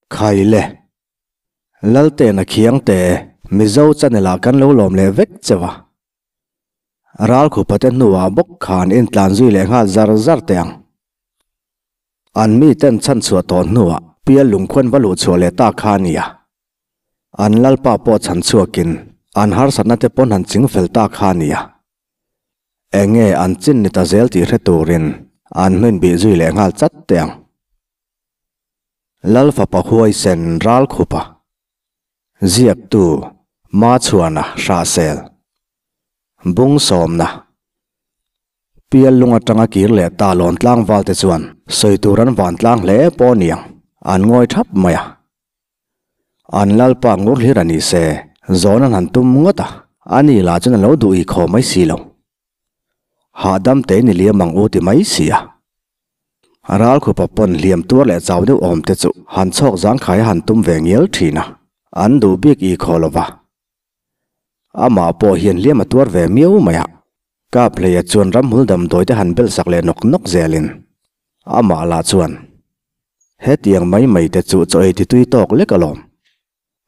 Khaile. Laltena Khiangte, Mizo channel ah kan lo lawm leh vek cheu a. Ralkhupate hnuah bawk khan intlan zui leh nghal zar zar teh ang. An miten chhanchhuah tawh hnuah Pial lungkhuan va luhchhuah leh ta kha a nia. An lalpa pawh chhanchhuakin an harsatna te pawn han chingfel ta kha a nia. Enge an chin ni ta zel tih hre turin an hnuin bih zui leh nghal chat teh ang. Lal fapa huaisen Ralkhupa, Ziaktu, Machhuana Hrahsel, Bung sawmna, Pial lung atanga kir leh ta lawn tlangval te chuan sawi tur an van tlang hle pawh niang an ngawi thap mai a. An lalpa ngur hlir a ni se, zawn an han tum ngawt a, ani lah chuan a lo duh i khaw mai si lo. Hahdam te ni liam ang u ti mai si a. Ralkhupa pawn hliam tuar leh chau deuh awm te chu han chhawk zangkhai a han tum ve ngial thin a, an duh bik i khaw lo va. Amah pawh hian hliam a tuar ve miau mai a, Kaphleia chuan ramhmul damdawi te han belh sak leh nawk nawk zelin amah lah chuan, Hetiang mai mai te chu chaw ei ti tui tawk lek alawm.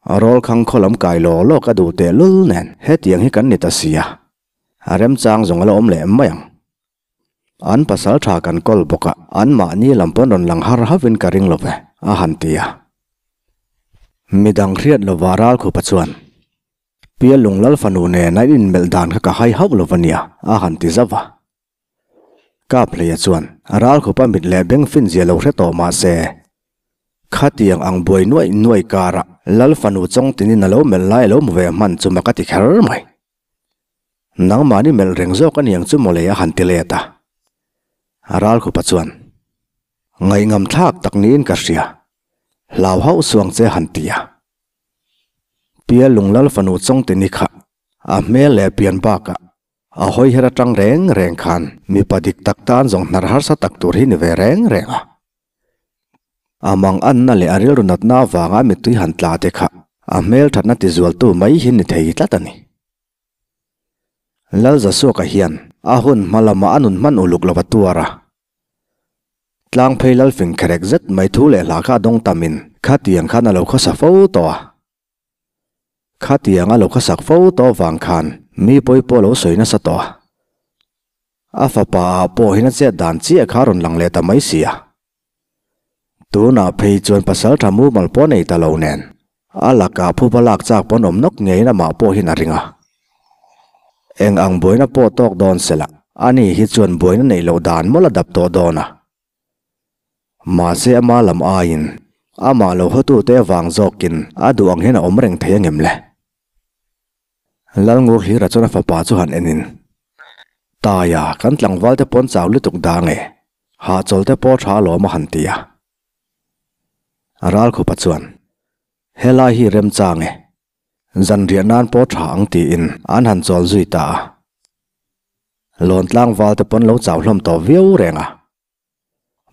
Rawlkhang khaw lam kai law law ka duh teh lul nen hetiang hi kan ni ta si a, a remchang zawng a la awm leh mai ang. An pasal tha kan kawl bawk a, anmahni lam pawn rawn lang har hauhin ka ring lo ve, a han ti a. Midang hriat lova Ralkhupa chuan, Pial Lunglal fanu nen a inmelh dan kha ka hai hauh lo va nia, a han ti zauh a. Kaphleia chuan, Ralkhupa mit leh beng fin zia lo hre tawh mah se, khatiang ang buai nuaih nuaih karah Lal fanu chawngtinin a lo melh lai a lo hmu ve hman chu mak a ti kher mai. Nangmahni melh reng zawk a niang chu mawle a han ti let a. Ralkhupa chuan, Ngaihngam thlak tak niin ka hria, hlau hauh suang che han ti a. Pia Lunglal fanu Chawngtini kha a hmel leh pian bakah a hawi her atang reng reng khan mipa dik tak tan zawng hnar harsa tak tur hi ni ve reng reng a. A mang anna leh a rilru natna avanga mittui han tla te kha a hmel thatna tizualtu mai hi ni thei tlat a ni. Lalzasuaka hian a hun hma lamah a nun hman uluk lo a tuar a. Tlangphei Lalfing kherek zet mai thu leh hla kha a dawng tamin khatiang khan a lo khawsa fo tawh a. Khatiang a lo khawsak fo tawh vang khan mi pawi pawh a lo sawi nasa tawh a. A fapa ah pawh hian a chet dan chiah kha a rawn lang leh ta mai si a. Tunah phei chuan pasal tha mumal pawh a nei ta lo nen a lakah phuba lak chak pawn awm nawk ngeiin amah pawh hian a ring a. Eng ang buaina pawh tawk dawn sela ani hi chuan buaina neih loh dan mawlh a dap tawh dawn a. Mahse ama lam aiin amah lo hawtute avang zawkin a duh ang hian a awm reng thei angem le? Lalngur Hlira chuan a fapa chu han enin, Taia, kan tlangval te pawn chau lutuk dang e, hahchawl te pawh tha alawm a han ti a. Ralkhupa chuan, Helai hi remchang e, zanriah nan pawh tha ang tiin an han chawl zui ta a. Lawn tlangval te pawn lo chau hlawm tawh viau reng a.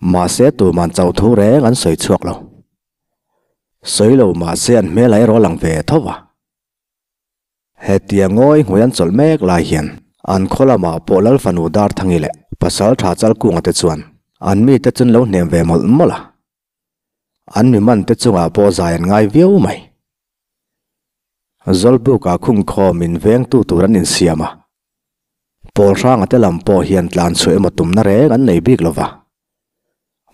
Mahse tuman chauh thu reng an sawi chhuak lo. Sawi lo mahse an hmel a erawh lang ve tho va. Hetia ngawi hmui an chawlh mek lai hian an khaw lamah pawh Lal fanu Darthangi leh Pasal Tha Chalkunga te chuan an mite chu an lo hnem ve mawlh mawlh a. An mi man te chungah pawh zai an ngai viau mai. Zawlbukah khungkhawm in vengtu tur an insiam a. Pawl hranga te lam pawh hian tlan chhuah emaw tumna reng an nei bik lova.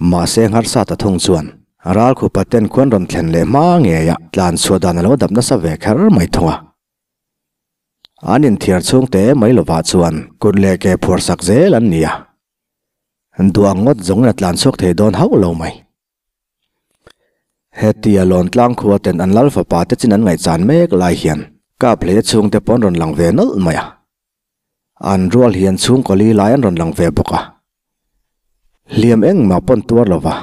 Mahse ngharsa ta thung chuan Ralkhupa ten khuan rawn thlen leh hma ngeiah tlan chhuah dan a lo dap nasa ve kher mai thung a. An inthiar chhung te mai lovah chuan kut leh ke phuar sak zel an ni a. Duang ngawt zawngin a tlan chhuak thei dawn hauh lo mai. Hetia Lawntlang khua ten an lal fapa te chin an ngaihchan mek lai hian Kaphleia chhungte pawh an rawn lang ve nawlh mai a. An rual hian chhungkaw li lai an rawn lang ve bawk a. Hliam engmah pawn tuar lo va,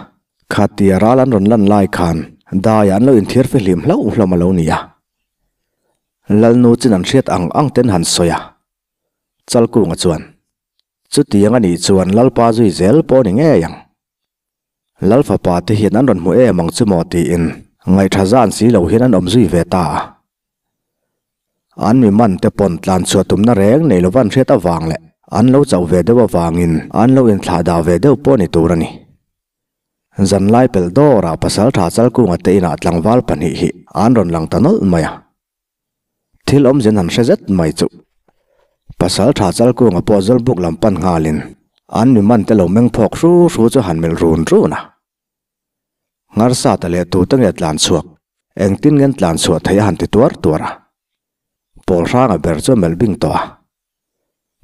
khatia ral an rawn lan lai khan daiah an lo inthiar fihlim hlauh hlawm a lo ni a. Lalnu chin an hriat ang ang ten han sawi a. Chalkunga chuan, Chutiang a nih chuan Lalpa zui zel pawh ni ngei ang. Lal fapa te hian an rawn hmu em ang chu maw tiin ngaihṭha zan si lo hian an awm zui ve ta a. An mi man te pawn tlan chhuah tumna reng nei lova an hriat avang leh an lo chauh ve deuh avangin an lo inthlah dah ve deuh pawh ni tur a ni. Zanlai pelh dawrah Pasaltha Chalkunga te inah tlangval pahnih hi an rawn lang ta nawlh mai a. Thil awmzia an hre zet mai chu. Pasaltha Chalkunga pawh Zawlbuk lam pan nghalin an mi man te lo meng phawk hru hru chu han melh run run a. Ngarsata leh tute nge tlan chhuak, engtin ngen tlan chhuah thei a han ti tuar tuar a. Pawl hranga ber chu a melh bing tawh a.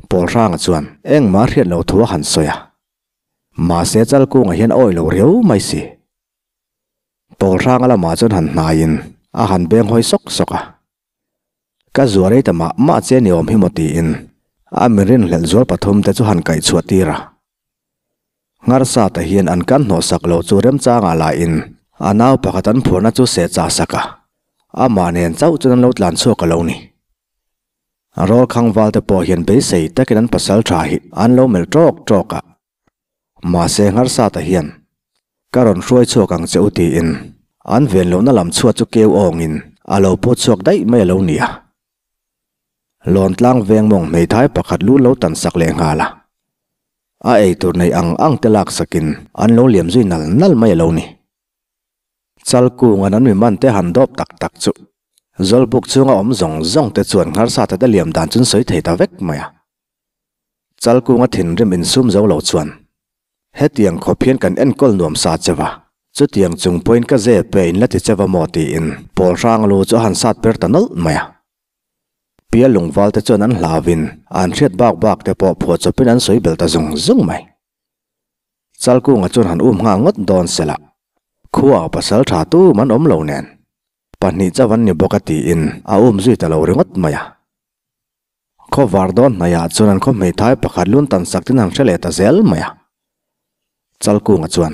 Pawl hranga chuan engmah hriat lo thu a han sawi a. Mahse Chalkunga hian a awih lo riau mai si. Pawl hranga lamah chuan han hnaiin a han beng hawi sawk sawk a. Ka zuar ei ta mah mah che ni awm hi maw tiin a mi rinhlelh zual pathum te chu han kaih chhuah tir a. Ngarsata hian an kan hnawh sak lo chu remchangah lahin a nau pakhat an phurna chu seh chah sak a, amah nen chauh chuan an lo tlan chhuak a lo ni. Rawlkhang valte pawh hian beisei takin an pasal tha hi an lo melh tawk tawk a. Mahse Ngarsata hian ka rawn hruai chhuak ang che u tiin an ven lohna lam chhuat chu keu awngin a lo put chhuak daih mai a lo ni a. Lawntlang veng mawng hmeithai pakhat lu lo tan sak leh nghal a. A eitur nei ang ang te lak sakin an lo liam zui nal nal mai a lo ni. Chalkungan an mi man te han dawp tak tak chu Zawlbuk chhunga awm zawng zawng te chuan ngharsa te liam dan chun sawi thei ta vek mai a. Chalkunga thinrim insum zo lo chuan hetiang khawp hian kan enkawl nuam sa che va, chutiang chung pawhin ka zep e in la ti che va maw tiin pawl hrang lu chu a han sat per ta nawlh mai a. Pia lungval te chuan an hlauin an hriat bak bak te pawh phuah chawpin an sawi bel ta zung zung mai. Chalkunga chuan han um nghal ngawt dawn sela, khuaah pasal tha tum an awm lo nen pahnih chauh an ni bawk a tiin a um zui ta lo ringawt mai a. Khaw var dawn hnaihah chuan an khaw hmeithai pakhat lun tan sak tin han hre leh ta zel mai a. Chalkunga chuan,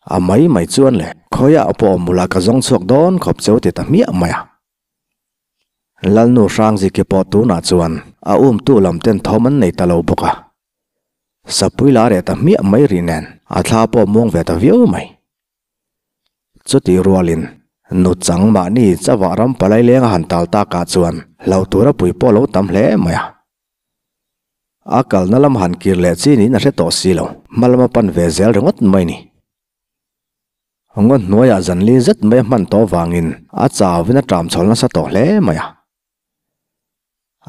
A mai mai chuan le, khawiah pawh awm bulah ka zawng chhuak dawn khawp cheu ti ta hmiah mai a. Lalnu Hrangziki pawh tunah chuan a umtu lam ten thawm an nei ta lo bawk a. Sapui la reh ta hmiah mai rih nen a thla pawh muang ve ta viau mai. Chutih rualin nu chang mahni chavah ram palai lenga han tal takah chuan hlauh tura pui pawh lo tam hle mai a. A kalna lam han kir leh chi niin a hre tawh si lo, hma lama pan ve zel ringawt mai ni. Ngaw hnuaiah zanli zet mai a hman tawh vangin a chauvin a ṭam chhawl nasa tawh hle mai a.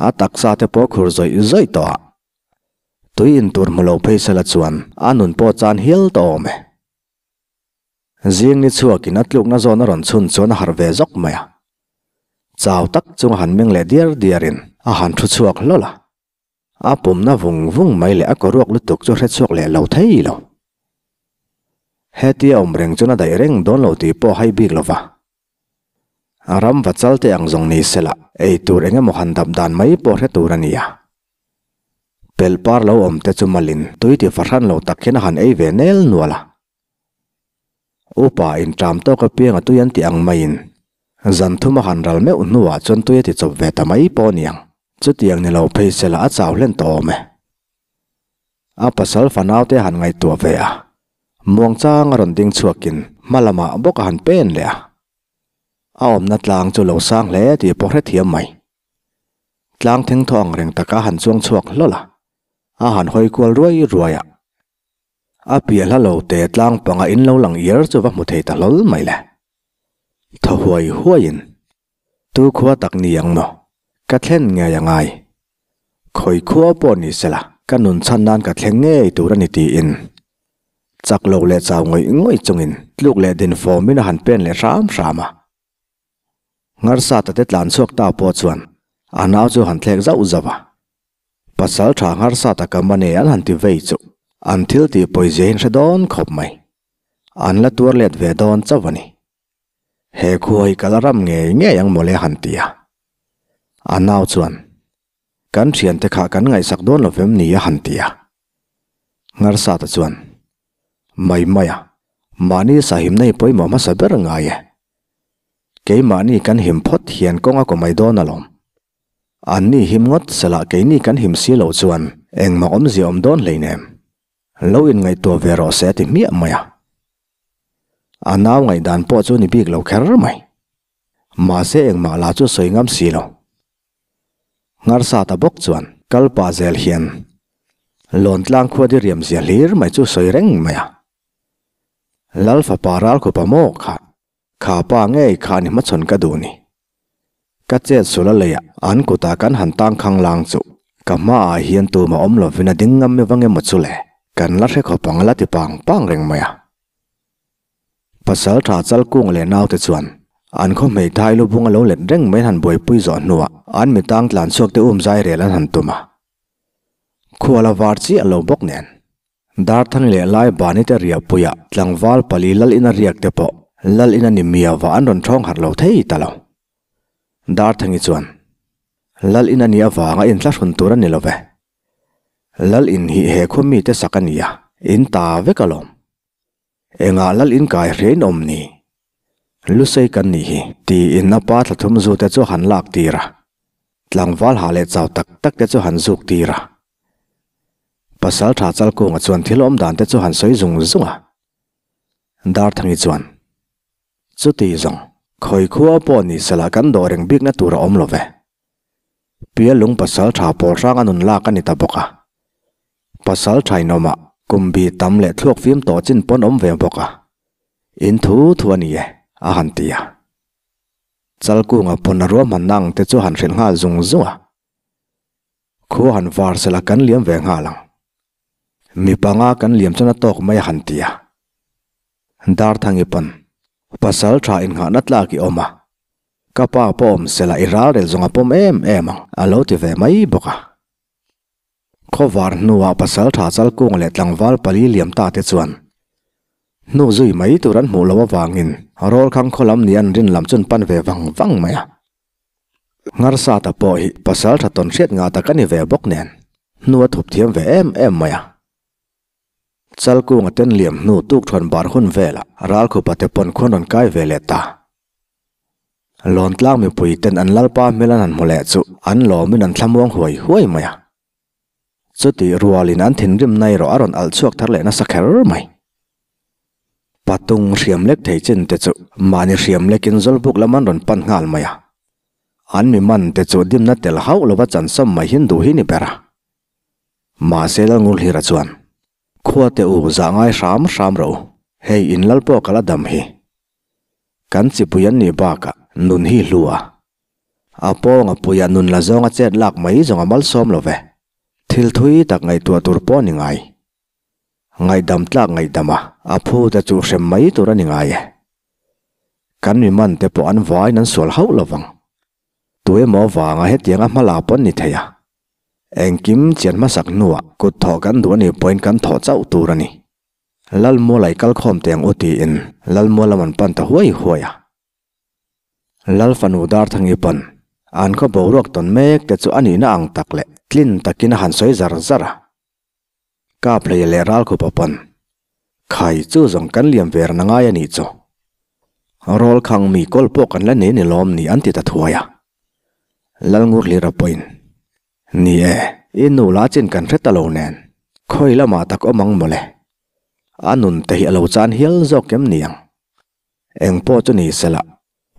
A taksa te pawh khur zawih zawih tawh a, tui intur hmu lo phei sela chuan a nun pawh chan hial tawh awm e. Zing ni chhuakin a tlukna zawn a rawn chhun chuan a harh ve zawk mai a. Chau tak chunga han meng leh diar diarin a han thu chhuak hlawl a. A pumna vung vung mai leh a kaw ruak lutuk chu hre chhuak leh lo thei lo. Hetia awm reng chuan a daih reng dawn lo tih pawh a hai bik lo va. A ram va chal te ang zawng ni sela ei tur eng emaw han dap dan mai pawh hre tur a ni a. Pelh par lo awm te chu malin tui ti fahran lo tak hian a han ei ve nel nual a. Upa in ṭam tawk apiang a tui an tih ang maiin zan thum a han ral meuh hnuah chuan tui a ti chawp ve ta mai pawh a ni ang. Chutiang ni lo phei sela a chau hlen tawh awm e. A pasal fanaute a han ngaihtuah ve a, muangchang a rawn ding chhuakin hma lamah bawk a han pen leh a. A awmna tlang chu lo sang hle tih pawh hrethiam mai. Tlang thengthaw ang reng taka a han chuang chhuak hlawl a, a han hawi kual ruai ruai a. A piah hla lo te tlang panga in lo lang iar chu va hmu thei ta hlawl mai le. Thaw huai huaiin, Tu khua tak ni ang maw? Ka thlen ngei a ngai. Khawi khua pawh ni sela, ka nun chhan nan ka thleng ngei tur a ni tiin chak lo leh chau ngawih ngawih chungin tluk leh din fawmin a han pen leh hram hram a. Ngarsata te tlan chhuak ta pawh chuan a nau chu han thlek zauh zauh a. Pasal tha Ngarsata ka mane an han ti vei chu an thil tih pawizia hi an hre dawn khawp mai. An la tuar let ve dawn chauh a ni. He khua hi ka la ram ngei ngei ang mawle han ti a. A nau chuan, Kan thiante kha kan ngaihsak dawn lo vem ni a han ti a. Ngarsata chuan, Mai mai a, mahni sahimna hi pawimawh hmasa ber ngai e. Keimahni kan him phawt hian kawng a kaw mai dawn alawm. Anni him ngawt sela keini kan him si loh chuan engmah awmzia awm dawn hleinem. Lo inngaihtuah ve rawh se a ti hmiah mai a. A nau ngaihdan pawh chu ni bik lo kher mai. Mahse engmah lah chu sawi ngam si lo. Ngharsa ta bawk chuan kal pah zel hian Lawntlang khua diriam zia hlir mai chu sawi reng mai a. Lal fapa ral khupa maw kha, kha pa ngei kha ni hmachhawn ka duh ni. Ka chet sul a leiah an kutah kan han tang khang lang chu ka hmaah hian tumah awm lovin a ding ngam mi vang emaw chu le, kan la hre khawp ang a la ti pang pang reng mai a. Pasal tha chal kung leh naute chuan an khaw hmeithai lu bunga lo let reng mai an han buaipui zawh hnuah an mitang tlan chhuak te um zai rel an han tum a. Khual a var chiah lo bawk nen. Darthang leh lai bani te riahpuia tlangval pali lal ina riak te pawh lal ina ni miava an rawn thawng harh lo thei ta lo. Darthangi chuan, Lal ina ni avanga inthlahrun tur a ni lo ve. Lal in hi he khua mite sak a ni a, in ta vek alawm. Engah lal in kai hriain awm ni? Lusei kan nih hi, tiin a pa thla thum zu te chu han lak tir a. Tlangval ha leh chau tak tak te chu han zuk tir a. Pasal tha Chalkunga chuan thil awm dan te chu han sawi zung zung a. Darthangi chuan, Chuti zawng, khawi khua pawh ni sela kan dawh reng bikna tur a awm lo ve. Pialung pasal tha pawl hrang a nun lak a ni ta bawk a. Pasal tha inawmah kum bi tam leh thluak fim tawh chin pawn awm ve bawk a. In thu thu a ni e, a han ti a. Chalkunga pawn a ruahmanna ang te chu han hrilh nghal zung zung a. Khua han var sela kan liam ve nghal ang. Mi panga kan liam chuan a tawk mai a han ti a. Darthangi pawn pasal tha innghahna tlak i awm a, ka pa pawh awm sela i ralrel zawng a pawm em em ang a lo ti ve mai bawk a. Khawvar hnuah pasal tha chalkung leh tlangval pali liam ta te chuan hnu zui mai tur an hmuh loh avangin rawlkhang khaw lam ni an rin lam chuan pan ve vang vang mai a. Ngarsata pawh hi pasal tha tawn hriat ngah tak a ni ve bawk nen, hnu a thup thiam ve em em mai a. Chalkunga ten liam hnu tuk thuan bar hun velah Ralkhupa te pawn khuan rawn kai ve leh ta. Lawntlang mipui ten an lalpa hmel an han hmu leh chu an lawmin an thlamuang huai huai mai a. Chutih rualin an thinrimna erawh a rawn alh chhuak thar leh nasa kher mai. Patung hriam lek thei chin te chu mahni hriam lekin Zawlbuk lam an rawn pan nghal mai a. An mi man te chu dimna tel hauh lova chansawm mai hin duh hi ni ber a. Mahse Lalngurhlira chuan, Khua te u zah ngai hram hram rawh u, hei in lal pawh ka la dam hi. Kan chipui an nih bakah nun hi hlu a. A pawnga puia nun la zawnga chet lak mai zawng a malsawm lo ve. Thil thui tak ngaihtuah tur pawh ni ngai. Ngaihdam tlak ngaihdam a, a phu te chu hrem mai tur a ni ngai e. Kan mi man te pawh an vain an sual hauh lo vang. Tu emaw vanga hetianga hma la pawn ni thei a. Engkim chian hmasak hnuah kut thawh kan duh a nih pawhin kan thawh chauh tur a ni. Lalmualai kalkhawm teh ang u tiin Lalmual lam an pan ta huai huai a. Lal fanu Darthangi pawn an khaw boruak tawn mek te chu a nihna ang tak leh tlin takin a han sawi zar zar a. Kaphleia leh Ralkhupa pawn Khai chu zawng kan liam ve ran a ngai a nih chu. Rawlkhang mi kawl pawh kan la nei ni lawm ni an ti ta thuai a. Lalngurhlira pawhin Ni e, i nu la chin kan hre ta lo nen, khawi lamah tak awm ang mawle. A nun te hi a lo chan hial zawk em ni ang. Eng pawh chu ni sela,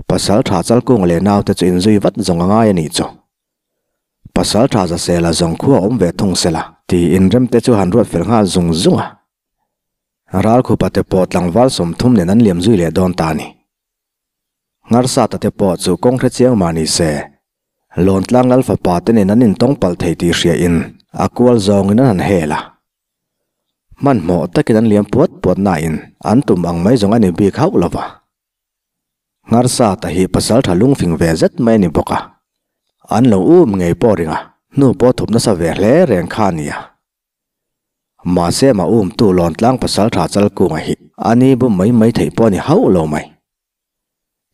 pasal tha chalkung leh naute chu inzui vat zawng a ngai a nih chu. Pasal tha za sela zawng khua awm ve thung sela tiin remte chu han ruat fel nghal zung zung a. Ralkhupa te pawh tlangval 30 nen an liam zui leh dawn ta a ni. Ngarsata te pawh chu kawng hre chiang mah ni se, Lawntlang Lal fapa te nen an intawng palh thei tih hriain a kual zawngin an han hel a. Hmanhmawh takin an liam puat puat nain an tum ang mai zawng a ni bik hauh lo va. Ngarsata hi pasal tha lungfing ve zet mai a ni bawk a, an lo um ngei pawh ring a, hnu pawh thup nasa ve hle reng kha a ni a. Mahse mah umtu Lawntlang pasal tha Chalkunga hi a ni bum mai mai theih pawh a ni hauh lo mai.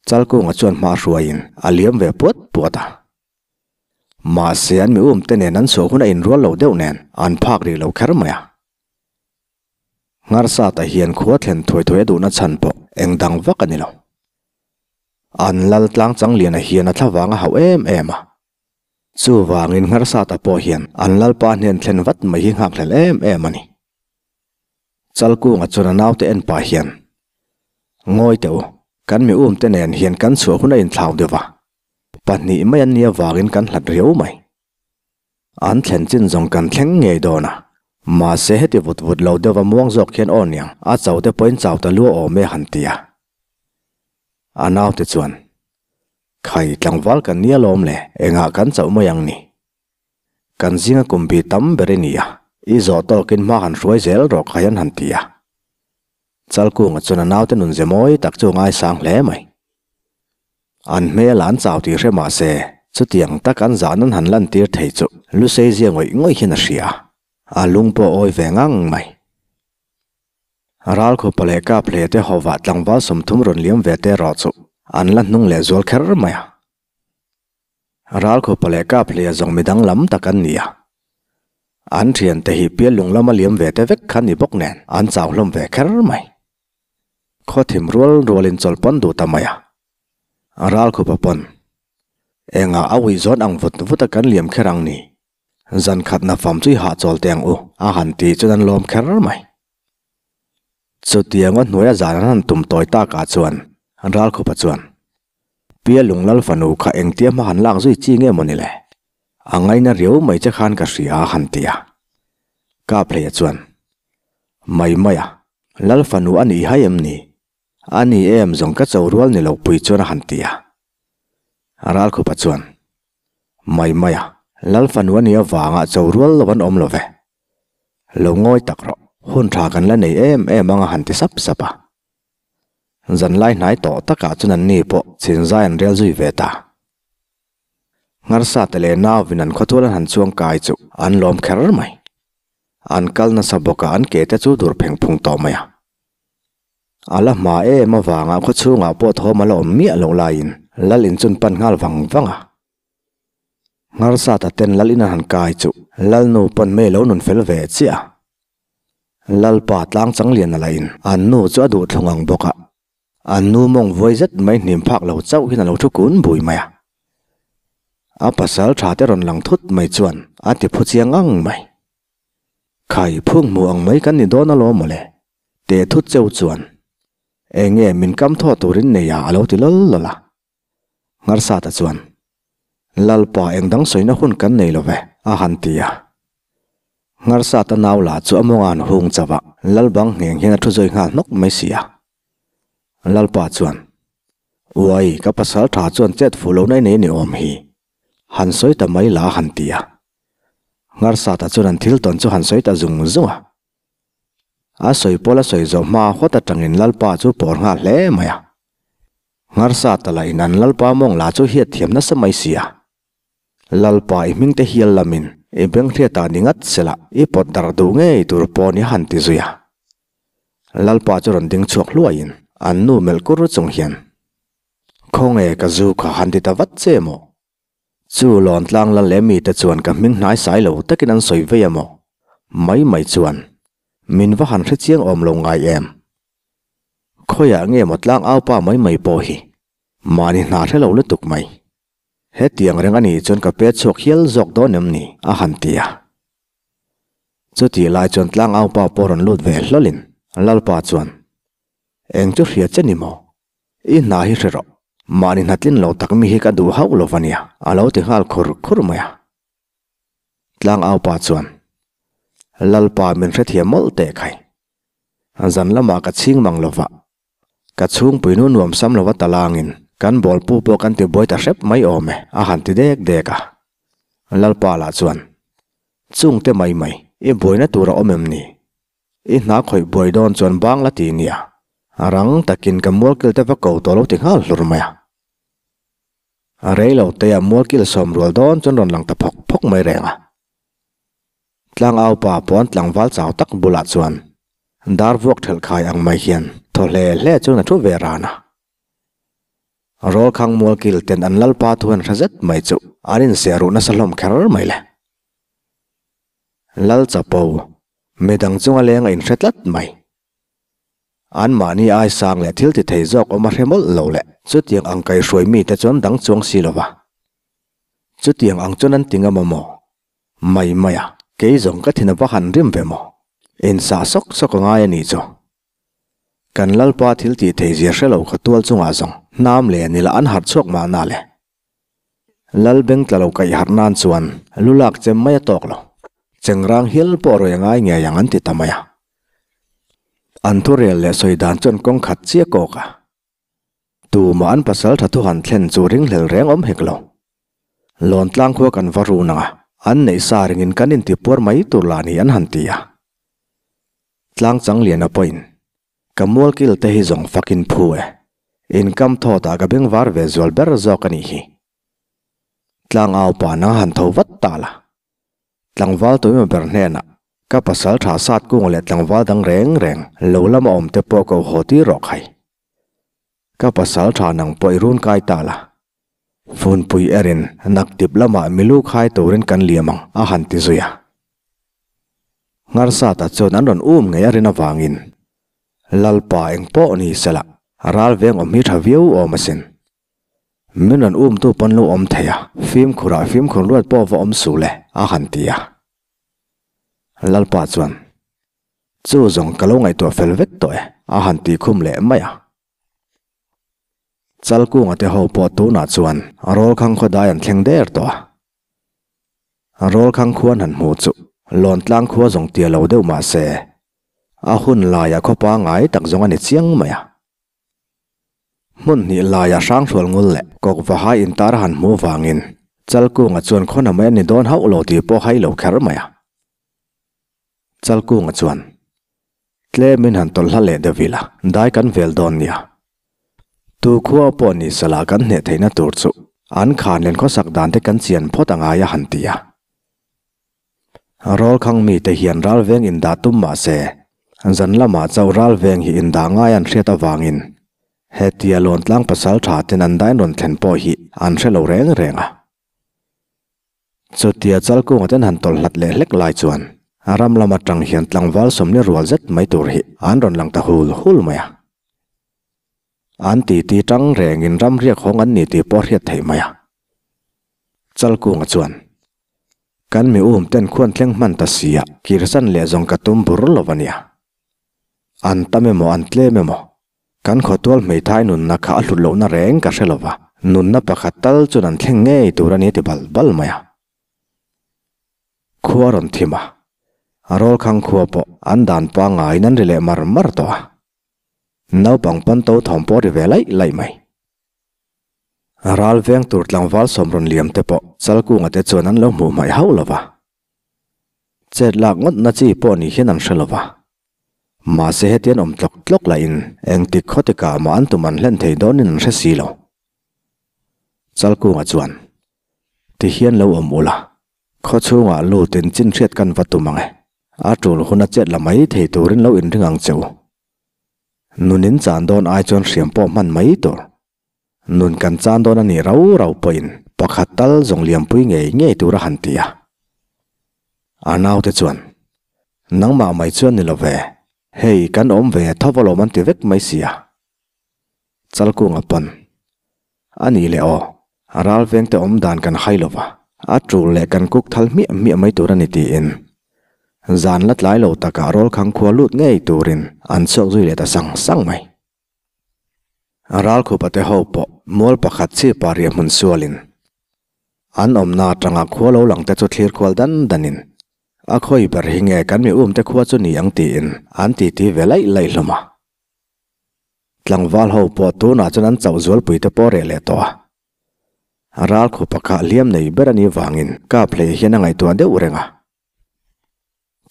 Chalkunga chuan hma hruaiin a liam ve puat puat a. Mahse an mi umte nen an chhuah hun a inrual lo deuh nen an phak rih lo kher mai a. Ngarsata hian khua thlen thuai thuai a duhna chhan pawh eng dang vak a ni lo. An lal tlang changliana hian a thlavang a hauh em em a. Chuvangin Ngarsata pawh hian an lalpa hnen thlen vat mai hi nghakhlel em em a ni. Chalkunga chuan a naute en pah hian, Ngawi teh u, kan mi umte nen hian kan chhuah hun a inthlau deuh va, pahnih mai an nih avangin kan hlat riau mai. An thlen chin zawng kan thleng ngei dawn a, Mahse heti vut vut lo deuh a muang zawk hian aw niang, a chau te pawhin chau ta lua awm e han ti a. A naute chuan, Khai, tlangval kan nia lawm le, engah kan chauh mai ang ni? Kan zinga kum bi tam ber i ni a, i zawh tawkin hma han hruai zel rawh khai an han ti a. Chalkunga chuan a naute nun ze mawi tak chu a ngaisang hle mai. An hmel an chau tih hre mah se, chutiang tak an zah nan han lantir thei chu Lusei zia ngawih ngawih hian a hria a, a lung pawh a awi ve ngang mai. Ralkhupa leh Kaphle te hovah tlangval 30 rawn liam ve te erawh chu an la hnung leh zual kher mai a. Ralkhupa leh Kaphlea zawng midang lam tak an ni a. An thiante hi Piallung lama liam ve te vek kha ni bawk nen an chau hlawm ve kher mai. Khaw thim rual rualin chawlh pawn duh ta mai a. Ralkhupa pawn engah a ui zawn ang vut vut a kan liam kher ang ni. Zan khat na fam chu i hahchawl teh ang u a han ti chuan an lawm kher mai. Chutiang a hnuaia zan an han tum tawi takah chuan Ralkhupa chuan, Pia Lunglal fanu kha engtia hma han lak zui chi nge mawni le? A ngaina riau mai che khan ka hria a han ti a. Kaphleia chuan, Mai mai a, Lal fanu a nih hai em ni? A ni em zawng ka cho rual ni lo pui chuan a han ti a. Ralkhupa chuan, Mai mai a, Lal fanu a nih avanga cho rual lo an awm lo ve. Lo ngawi tak rawh, hun tha kan la nei em em ang a han ti sap sap a. Zanlai hnai tawh takah chuan an ni pawh chinzai an rel zui ve ta. Ngharsa te leh nauvin an khawtual an han chuang kai chu an lawm kher mai. An kal nasa bawk a an ke te chu dur pheng phung tawh mai a. A la hma em avanga khawchhungah pawh thawm a la awm miah loh laiin lal in chun pan nghal vang vang a. Ngharsata ten lal in an han kai chu Lalnu pawn mei lo nun fel ve chiah a. Lalpa tlang chang lian a la in an nu chu a duh thlung ang bawk a. An nu mawng vuai zet mai hnim phak lo chauh hian a lo thu kun bui mai a. A pasal tha te rawn lang thut mai chuan a ti phu chiang ang mai. Khai phung hmu ang mai kan ni dawn alawm mawle. Teh thut cheu chuan eng nge min kam thaw turin nei a a lo ti lawl lawl a. Ngharsata chuan, Lalpa eng dang sawina hun kan nei lo ve, a han ti a. Ngharsata nau lah chu a mawng an hung chauh a, Lalbang ngheng hian a thu zawi nghal hnawk mai si a. Lalpa chuan, Uai, ka pasal tha chuan chet fuh lo nai nei ni awm hi. Han sawi ta mai la, a han ti a. Ngharsata chuan an thil tawn chu han sawi ta zung zung a. A sawi pawl a sawi zawh hma hawt atangin Lalpa chu pawr nghal hle mai a. Ngharsa tala in an Lalpa mawng la chu hiat thiam nasa mai si a. Lalpa i hming te hial lamin i beng hriatah ni ngat sela i pawt darh duh ngei tur pawn i han ti zui a. Lalpa chu rawn ding chhuak hluaiin an nu melh kur chung hian, Khawnge ka zu kha han ti ta vat che maw? Chu lawntlang lal leh mite chuan ka hming hnai sai lo takin an sawi vei a maw? Mai mai chuan min va han hrechiang awm lo ngai em? Khawiah nge maw tlang au pa mai mai pawh hi mahni hna hre lo lutuk mai. Hetiang reng a nih chuan ka pet chhuak hial zawk dawn em ni? a han ti a. Chutih lai chuan tlang au pa pawh rawn lut ve hlawlin Lalpa chuan, Eng chu hria che ni maw? I hna hi hre rawh. Mahni hna tlin lo tak mi hi ka duh hauh lo va nia, a lo ti nghal khur khur mai a. Tlang au pa chuan, Lalpa min hrethiam mawlh teh khai. Zan lamah ka chhing mang lo va. Ka chhungpui nu nuam sam lova talangin kan bawlpu pawh kan ti buai ta hrep mai awm e, a han ti dek dek a. Lalpa lah chuan, Chungte mai mai, i buaina tur a awm em ni? I hna khawih buai dawn chuan bang la ti nia, rang takin ka mualkil te va ko tawh lo ti nghal hlur mai a. A rei lo te a mualkil sawm rual dawn chuan rawn lang ta phawk phawk mai reng a. Tlangau pa pawn tlangval chau tak bulah chuan dar vuak thelh khai ang mai hian thaw hle hle chuan a thu ve ran a. Rawlkhang mualkil ten an lalpa thu han hre zet mai chu an inseh ruh nasa hlawm kher mai le. Lal chapo, midang chunga leng a inhre tlat mai. Anmahni ai sang leh thil ti thei zawk awm a hre mawlh lo leh chutiang ang kaihruai mite chuan dang chuang si lo va. Chutiang ang chuan an ti ngam a maw? Mai mai a, kei zawng ka thin a va han rim ve maw? Insah sawk sawk a ngai a nih chu. Kan Lalpa thil tih thei zia hre lo kha tual chungah zawng hnam leh nila an harh chhuak mahna le. Lal beng tla lo kaih harh nan chuan lu lak chem mai a tawk lo. Chengrang hial pawh rawi a ngai ngei ang an ti ta mai a. An thurel leh sawi dan chuan kawng khat chiah kawk a. Tumah an pasal tha thu han thlen chu ringhlel reng awm hek lo. Lawntlang khua kan va run ang a, an neih sa ringin kan intipuar mai tur lah ni an han ti a. Tlang chang lian a pawhin, Ka mualkil te hi zawng fakin phu e. Inkam thawtah ka bengvar ve zual ber zawk a nih hi. Tlang au pa nang han tho vat ta la. Tlangval tuima ber hnenah, Ka pasal tha sat kung leh tlangval dang reng reng lo lama awm te pawh ko haw tir rawh khai. Ka pasal tha nang pawh i run kai ta la. Funpui erin naktip lamah milu khai turin kan liam ang a han ti zui a. Ngarsata chuan an rawn um ngei a rin avangin Lalpa eng pawh ni sela ral veng awm hi tha viau awm asin. Min rawn umtu pawn lo awm thei a, fimkhurah fimkhur luat pawh va awm suh le, a han ti a. Lalpa chuan, Chu zawng ka lo ngaihtuah fel vek tawh e, a han ti khum leh mai a. Chalkunga te ho pawh tunah chuan Rawlkhang khawdai an thleng der tawh a. Rawlkhang khuan han hmuh chu Lawntlang khua zawng tia lo deuh mah se, a hun laiah khaw pangngai tak zawng a ni chiang mai a. Hmun hnih laia Hranghrual ngul leh Kawkvahai intar a han hmuh vangin Chalkunga chuan khawnah mai a ni dawn hauh lo tih pawh hai lo kher mai a. Chalkunga chuan, Tlemin han tawlh hla leh deuh ila, dai kan vel dawn nia. Tu khua pawh ni salah kan hneh theihna tur chu an khan len khawsak dan te kan chian phawt a ngai a han ti a. Rawlkhang mite hian ralveng indah tum mah se, zan lamah chauh ralveng hi indah ngai an hriat avangin hetia Lawntlang pasal tha ten an dain rawn thlen pawh hi an hre lo reng reng a. Chutia Chalkunga ten han tawlh hlat leh hlek lai chuan ram lam atang hian tlangval sawmli rual zet mai tur hi an rawn lang ta hul hul mai a. An titi tang rengin ram riak hawng an ni tih pawh hriat theih mai a. Chalkunga chuan, Kan mi um ten khuan thleng hman ta si a, kirsan leh zawng ka tum bur lo a nia. An tam emaw an tlem emaw, kan khawtual hmeithai nunna kha a hlut lohna reng ka hre lo va, nunna pakhat tal chuan an thleng ngei tur a ni ti bal bal mai a. Khua rawn thim a, Rawlkhang khua pawh an dan pangaiin an ri leh mar mar tawh a. Naupang pawn to thawm pawh ri ve laih laih mai. Ral veng tur tlangval sawm rawn liam te pawh Chalkunga te chuan an lo hmuh hmaih hauh lo va. Chet lak ngawt na chi pawh ni hian an hre lo va. Mahse hetian awm tlawk tlawk lahin engtik khawtikah mah an tum an hlen thei dawnin an hre si lo. Chalkunga chuan, Tihian lo awm ula, Khawchhungah lutin chin hriat kan va tum ang e. A tul hun a chet la mai thei turin lo inring ang che u. Nun in chan dawn ai chuan hriam pawh hman mai tur. Nun kan chan dawn a nih rau rau pawhin pakhat tal zawng liampui ngei ngei tur a han ti a. A naute chuan, Nangmah mai chuan ni lo ve, hei kan awm ve tho alawm an ti vek mai si a. Chalkunga pawn, A nih leh aw, ral vengte awm dan kan hai lo va, a tul leh kan kuk thal hmiah hmiah mai tur a ni tiin zan la tlai lo takah rawlkhang khua lut ngei turin an chhuak zui leh ta sang sang mai. Ralkhupa te ho pawh mual pakhat chhipa riah hmun sualin an awmna atanga khua lo lang te chu thlir khual dan danin a khawi ber hi nge kan mi umte khua chu ni ang tiin an titi ve laih laih hlawm a. Tlangval ho pawh tunah chuan an chauh zualpui te pawh reh leh tawh a. Ral khupa kha hliam nei ber a nih vangin kap hlei hian a ngaihtuah deuh reng a.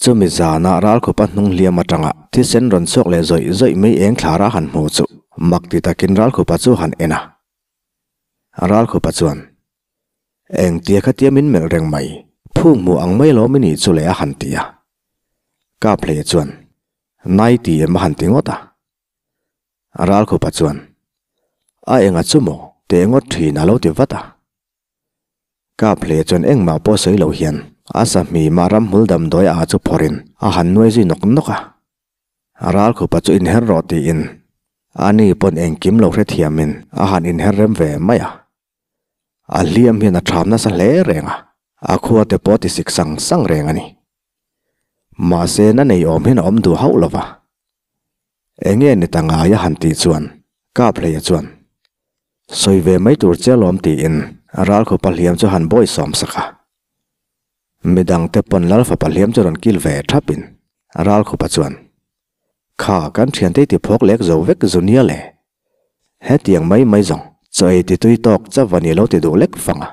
Chumi zana ral khupa hnung hliam atanga thisen rawn chhuak leh zawih zawih mai eng thlara han hmu chu mak ti takin ral khupa chu han en a. Ral khupa chuan, Engtia khatia min melh reng mai, phung hmuh ang mai alawm i nih chu le a han ti a. Kap hlei chuan, Nai ti em a han ti ngawt a. Ralkhupa chuan, A enga chu maw? Teh ngawt thin a lo ti vat a. Kaphlei chuan engmah pawh sawi lo hian a sahmi mah ramhmul damdawi a chu phawrhin a han nuai zui nawk nawk a. Ralkhupa chu inher rawh tiin ani pawn engkim lo hrethiamin a han inher rem ve mai a. A hliam hian a ṭham nasa hle reng a, a khua te pawh a tisik sang sang reng a ni. Mahse na nei awm hian a awm duh hauh lo va. Enge ni ta ngai a han tih chuan Kaphleia chuan, Sawi ve mai tur che alawm tiin Ralkhupa hliam chu han bawi sawm sak a. Midang te pawn Lal fapa hliam chu rawn kil ve thap in Ralkhupa chuan, Kha kan thiante i ti phawk lek zo vek zu nia le. Hetiang mai mai zawng chaw ei ti tui tawk chauh a ni lo ti duh lek fang a.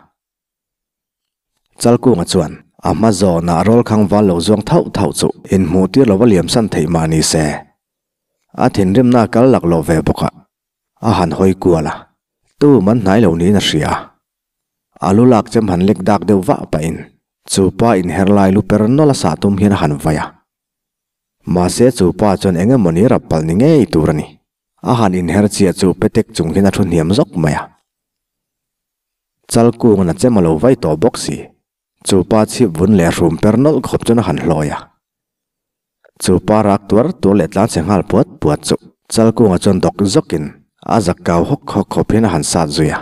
Chalkunga chuan a hma zawnah rawlkhang val lo zuang thauh thauh chu inhmuh tir lova liamsan theih mah ni se, a thinrimna a kal laklawh ve bawk a, a han hawi kual a, tu man hnai lo niin a hria. A lu lak chem han lek dak deuh vah pahin chu pa inher lai lu per nawlh a sah tum hian a han vai a. Mahse chu pa chuan eng emaw ni rap palh ni ngei tur a ni. A han inher chiah chu petek chung hian a thu hniam zawk mai a. Chalkunga'n a chem a lo vai tawh bawk si. Chu pa chhip vun leh hrum per nawlh khawp chuan a han hlawi a. Chu pa rak tuar tuar leh tlan chhe nghal puat puat chu Chalkunga chuan dawk zawkin a zak kau hawk hawk khawp hian a han sat zui a.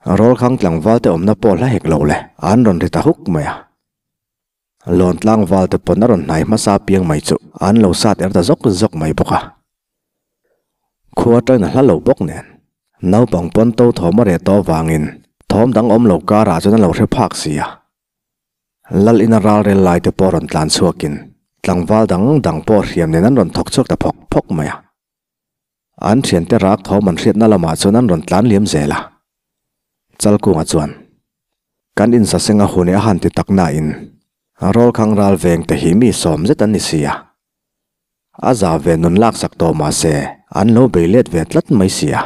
Rawlkhang tlangval te awmna pawh hla hek lo le, an rawn ri ta huk mai a. Lawn tlangval te pawn a rawn hnai hmasa piang mai chu an lo sat er ta zawk zawk mai bawk a. Khua atangin a hla lo bawk nen, naupang pawn to thawm a reh tawh avangin thawm dang awm lo karah chuan a lo hre phak si a. Lal ina ralrel lai te pawh rawn tlan chhuakin tlangval dang dang pawh hriam nen an rawn thawk chhuak ta phawk phawk mai a. An thiante rak thawm an hriatna lamah chuan an rawn tlan liam zel a. Chalkunga chuan, Kan insaseng a hun e a han ti tak nain, Rawlkhang ral veng te hi mi sawm zet an ni si a. A za ve nun laksak tawh mah se, an lo bei let ve tlat mai si a.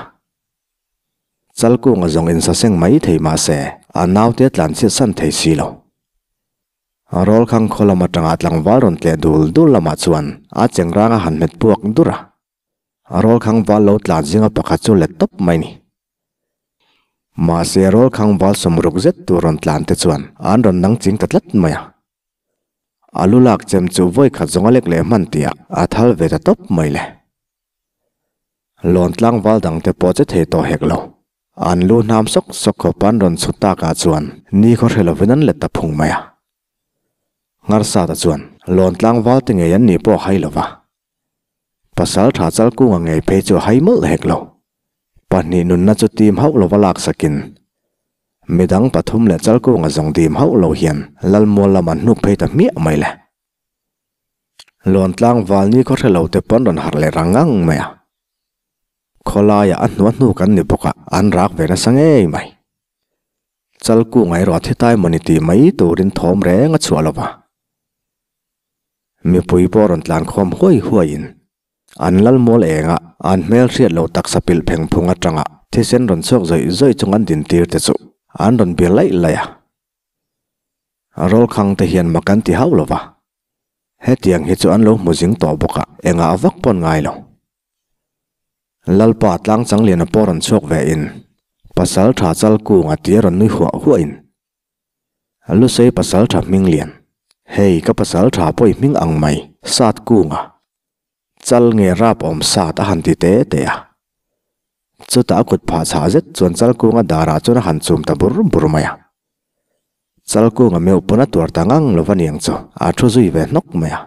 Chalkunga zawng insaseng mai thei mah se, a naute a tlanchhiat san thei si lo. Rawlkhang khaw lam atanga tlangval rawn tleh dul dul lamah chuan a chengrang a han hmet puak dur a. Rawlkhang val lo tlan zinga pakhat chu let tawp mai ni. Mahse rawlkhang val sawmruk zet tur rawn tlan te chuan an rawn nang ching ta tlat mai a. A lu lak chem chu vawi khat zawng a lek leh hman tih ah a thal ve ta tawp mai le. Lawn tlangval dang te pawh che thei tawh hek lo. An lu hnam sawk sawk khawp an rawn chhut tak ah chuan ni khaw hre lovin an let ta phung mai a. Ngharsata chuan lawn tlangval te ngei an nih pawh a hai lo va. Pasal tha Chalkunga ngei phei chu a hai mawlh hek lo. Pahnih nunna chu tim hauh lova laksakin midang pathum leh Chalkunga zawng dim hauh lo hian Lalmual lam an hnuk phei ta hmiah mai le. Lawntlang valni khaw hre lo te pawn rawn harh leh rang ngang mai a. Khawlaiah a hnuah hnuk an ni bawk a, an rak ve nasa ngei mai. Chalkunga erawh a thi tai mawni tih mai turin thawm reng a chhuah lo va. Mipui pawh rawn tlan khawm huai huaiin an lal mual enga an hmel hriat lo taksa pilh pheng phung atanga thisen rawn chhuak zawih zawih chung an din tir te chu an rawn bia laih laih a. Rawlkhang te hian mak an ti hauh lo va, hetiang hi chu an lo hmu zing tawh bawk a, engah vak pawn ngai lo. Lalpa Tlangchangliana pawh rawn chhuak ve in pasal tha Chalkunga tia rawn nui huah huahin Lusei pasal tha hming lian, Hei ka pasal tha pawh i hming ang mai, sat kunga chal nge rap awm sat a han ti te te a. Chutah a kut phah chhah zet chuan chal kunga darah chuan a han chum ta bur bur mai a. Chal kunga meuh pawn a tuar ta ngang lo va niang chu a thu zui ve hnawk mai a.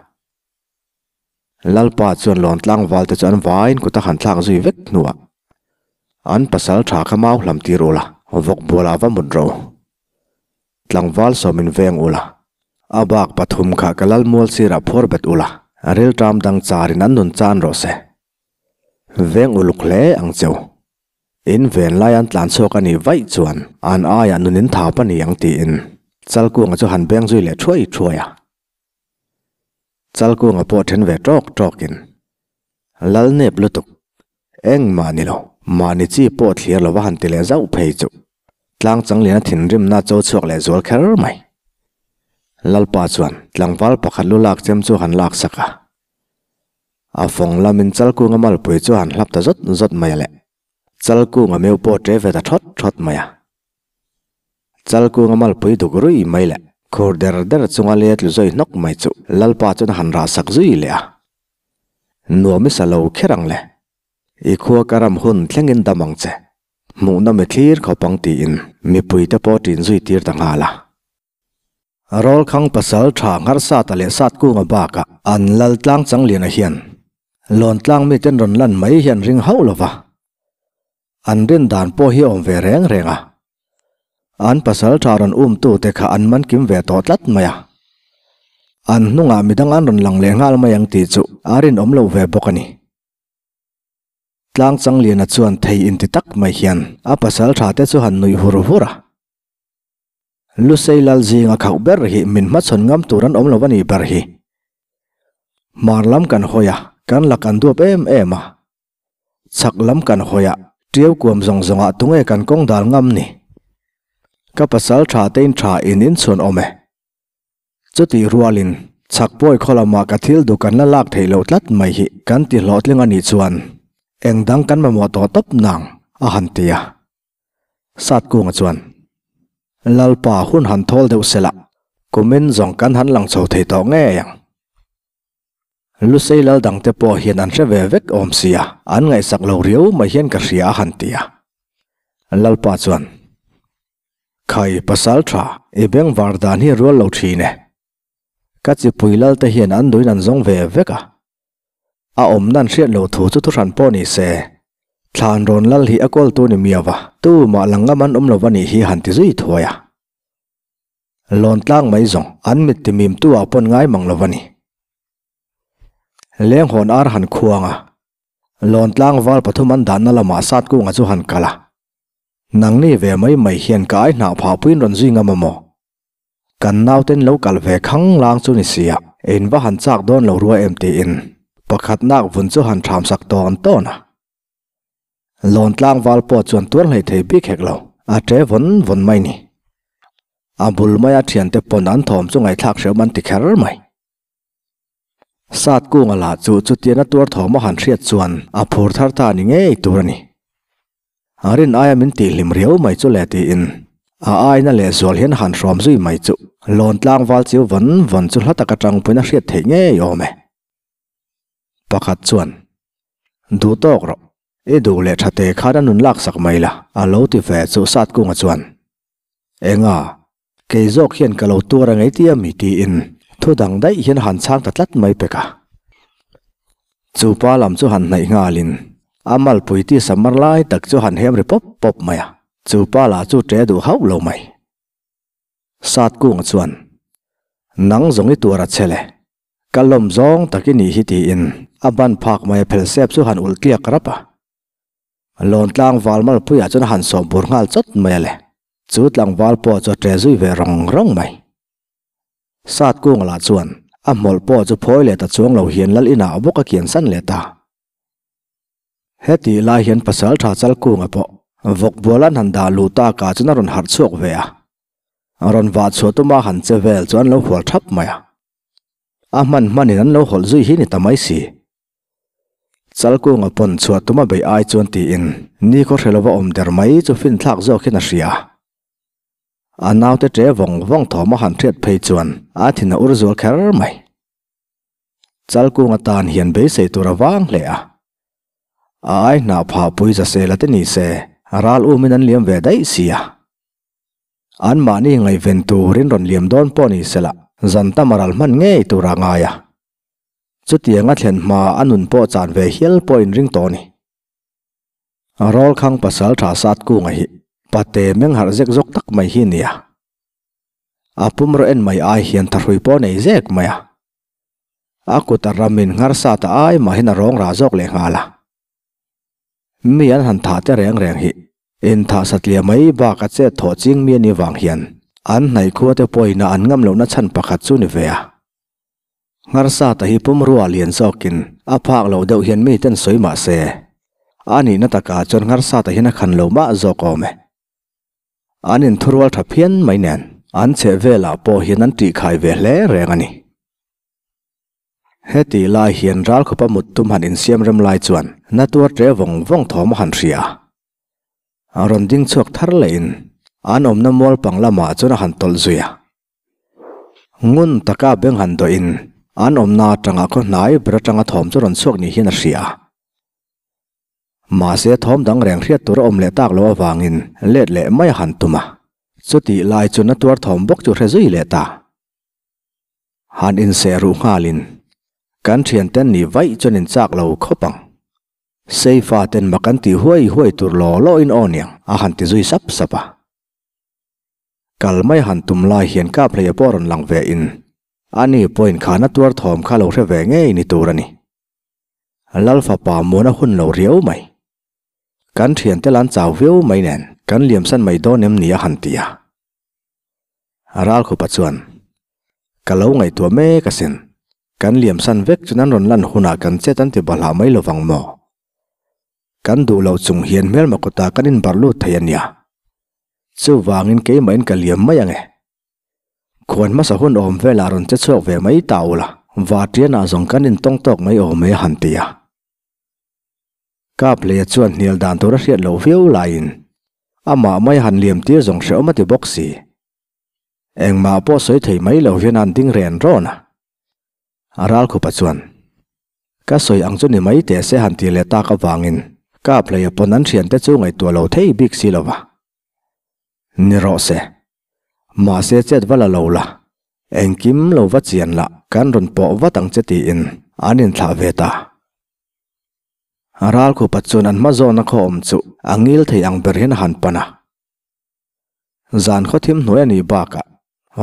Lalpa chuan lawn tlangval te chu an vaiin kut a han thlak zui vek hnuah an pasal tha kha mau hlam tir ula, vawk bualah va mut ro. Tlangval sawmin veng ula, a bak pathum kha ka lal mual sirah phuar bet ula, rilṭam dang charin an nun chan rawh se. Veng uluk hle ang cheu. In ven lai an tlan chhuak a nih vaih chuan an aiah nun in thap a ni ang tiin Chalkunga chu han beng zui leh thuai thuai a. Chalkunga pawh then ve tawk tawkin, Lal nep lutuk, engmah ni lo, mahni chi pawh thlir lova han ti leh zauh phei chu Tlangchangliana thinrimna cho chhuak leh zual kher mai. Lalpa chuan tlangval pakhat lu lak chem chu han lak sak a, a fawng lamin Chalkunga malpui chu han hlap ta zawt zawt mai a le. Chalkunga meu pawh ṭe ve ta thawt thawt mai a. Chalkunga malpui duk rui mai leh khur der der chunga let lu zawi hnawk mai chu Lalpa chuan a han rah sak zui leh a. Nuam i sa lo kher ang le. I khua ka ram hun thlengin dam ang che. Hmuhna mi thlir khawp ang tiin mipuite pawh ṭin zui tir ta nghal a. Rawlkhang pasal tha Ngharsata leh Satkunga bakah an lal tlang Changliana hian Lawntlang miten rawn lan mai hi an ring hauh lo va. An rin dan pawh hi a awm ve reng reng a. An pasalṭha rawn umtute kha an man kim ve tawh tlat mai a. An hnungah midang an rawn lang leh nghal mai ang tih chu a rinawm lo ve bawk a ni. Tlang Changliana chuan thei inti tak mai hian a pasalṭha te chu han nuih hur hur a. Lusei lal zinga khauh ber hi min hmachhawn ngam tur an awm lo a nih ber hi. Hmar lam kan hawi a, kan lak an duap em em a. Chhak lam kan hawi a, ṭiau kuam zawng zawngah tunge kan kawng dal ngam ni? Ka pasal ṭha tein ṭha in inchhuan awm e. Chutih rualin, chhak pawi khaw lamah ka thil duh kan la lak theih loh tlat mai hi kan ti hlawhtling a nih chuan eng dang kan mamawh tawh tawp nang, a han ti a. Satkunga chuan, Lalpa hun han thawl deuh sela, kumin zawng kan han lang chho thei tawh ngei ang. Lusei lal dangte pawh hian an hre ve vek awm sia, an ngaihsak lo riau mai hian ka hria a han ti a. Lalpa chuan, Khai pasal tha, i bengvar dan hi rual lo thin e. Ka chipui lalte hian an duin an zawng ve vek a. A awmna an hriat lo thu chu thuhran pawh ni se, thlan rawn lal hi a kawltu ni miau va, tumah lang ngam an awm lo va nih hi han ti zui thuai a. Lawn tlang mai zawng an mit ti mim tu ah pawn ngai mang lo va ni. Leng hawn ar han khuang a, lawn tlang val pathum an danna lamah sat kunga chu han kal a. Nangni ve mai mai hian ka ai hnah phah puiin rawn zui ngam a maw? Kan nauten lo kal ve khang lang chu ni sia, in va han chak dawn lo rua em tiin pakhat nak vun chu han tham sak tawn tawn a. Lawn tlangval pawh chuan tuar hlei thei bik hek lo, a ṭe vawn vawn mai ni. A bul maia ṭhiante pawn an thawm chu ngaihthlak hreuh an ti kher mai. Sat kunga lah chu chutian a tuar thawm a han hriat chuan a phur thar ta ni ngei tur a ni. A rin aia min tihhlim riau mai chu le tiin a aina lehzual hian han hrawm zui mai chu lawn tlangval chiu vawn vawn chu hla taka tangpuiin a hriat theih ngei awm e. Pakhat chuan, Duh tawk rawh, i duh leh tha te khan a nun laksak mai la, a lo ti ve chu Satkunga chuan, Enga, kei zawk hian ka lo tuar a ngei tia mi tiin thu dang daih hian a han chhang ta tlat mai pek a. Chu pa lam chu han hnaih nghalin a malpui ti samar lai tak chu han hem ri pawp pawp mai a, chu pa lah chu ṭe duh hauh lo mai. Satkunga chuan, Nang zawng i tuar a che le, Ka lawm zawng tak i nih hi tiin a ban phak mai a phel sep chu han ulh tliak rap a. Lawn tlangval malpuiah chuan a han sawm bur nghal chawt mai a le. Chu tlangval pawh chu a ṭe zui ve rawng rawng mai. Sat kung lah chuan a hmawlh pawh chu phawi leh ta chuang lo hian lal inah bawk a kian san leh ta. Hetih lai hian pasalṭha Chalkunga pawh vawk bual an han dah luh takah chuan a rawn harh chhuak ve a. Rawn vah chhuah tuma han che vel chu an lo hual ṭhap mai a. A hman hmanin an lo hawlh zui hi ni ta mai si. Chalkunga pawn chhuah tuma beih ai chuan tiin nikhaw hre lova awm der mai chu finthlak zawk hian a hria. A naute ṭe vawng vawng thawm a han hriat phei chuan a thin a ur zual kher mai. Chalkunga tan hian beisei tur a vang hle a. A ai hnah phah pui za sela te ni se ral umin an liam ve daih si a. Anmahni ngaihven turin rawn liam dawn pawh ni sela, zan tam a ral hman ngei tur a ngai a. Chutiang a thlen hma a nun pawh chan ve hial pawh inring tawh a ni. Rawlkhang pasal tha sat kunga hi pate meng harh zek zawk tak mai hi a ni a. A pumraw en mai ai hian thahrui pawh a nei zek mai a. A kut a ramin nghar sat a ai mahin a rawng rah zawk leh nghal a. Mi an han thah te reng reng hi inthah satliah mai bak a chet thawh ching mi a nih vang hian an hnaih khua te pawhin a an ngam lohna chhan pakhat chu ni ve a. Ngharsa ta hi pumrua lian zawkin a phak loh deuh hian mi ten sawi mah se, a nihna takah chuan ngharsa ta hian a khan lo mah zawk awm e. An inthurual tha phian mai nen an chheh velah pawh hian an tihkhai ve hle reng a ni. Heti lai hian ralkhawpa mut tum han insiam rem lai chuan na tuar ṭe vawng vawng thawm a han hria a. A rawn ding chhuak thar lehin an awmna mual pang lamah chuan a han tawlh zui a. Ngun taka beng han dawhin an awmna atanga khaw hnai ber atanga thawm chu rawn chhuak ni hian a hria a. Mahse thawm dang reng hriat tur a awm leh tak loh avangin let leh mai a han tum a. Chutih lai chu na tuar thawm bawk chu hre zui leh ta. Han inseh ruh nghalin, Kan thianten nih vaih chuan in chak lo khawp ang. Seifa ten mak an tih huai huai tur law lawin aw niang a han ti zui sap sap a. Kal mai han tum lai hian Kaphleia pawh rawn lang ve in ani pawhin khana tuar thawm kha lo hre ve ngei ni tur a ni. Lal fapa muan a hun lo riau mai. Kan thiante lan chau viau mai nen kan liamsan mai dawn em ni a han ti a. Ralkhupa chuan, Ka lo ngaihtuah mek asin. Kan liamsan vek chuan an rawn lan hunah kan chet an ti bahlah mai lovang maw? Kan duh loh chung hian hmelma kutah kan inbarh lut thei a nia. Chuvangin keimahin ka liam mai ange. Khuan hmasa hun awm velah rawn che chhuak ve mai ta ula, Vatianah zawng kan intawng tawk mai awm e a han ti a. Kapleia chuan hnial dan tur a hriat loh viau laiin amah mai han liam tir zawng hrehawm a ti bawk si. Engmah pawh sawi thei mai lo hian an ding ren rawn a. A ralkhupa chuan, Ka sawi ang chu ni mai teh se han ti leh tak avangin Kaphleia pawn an thiante chu ngaihtuah lo thei bik si lo va. Ni rawh se. Mahse chet va la lo la, engkim lo va chian la kan rawn pawh vat ang che tiin an inthlah ve ta. A ralkhupa chuan an hma zawna khaw awm chu a ngil thei ang ber hian a han pan a. Zan khaw thim hnuai a nih bakah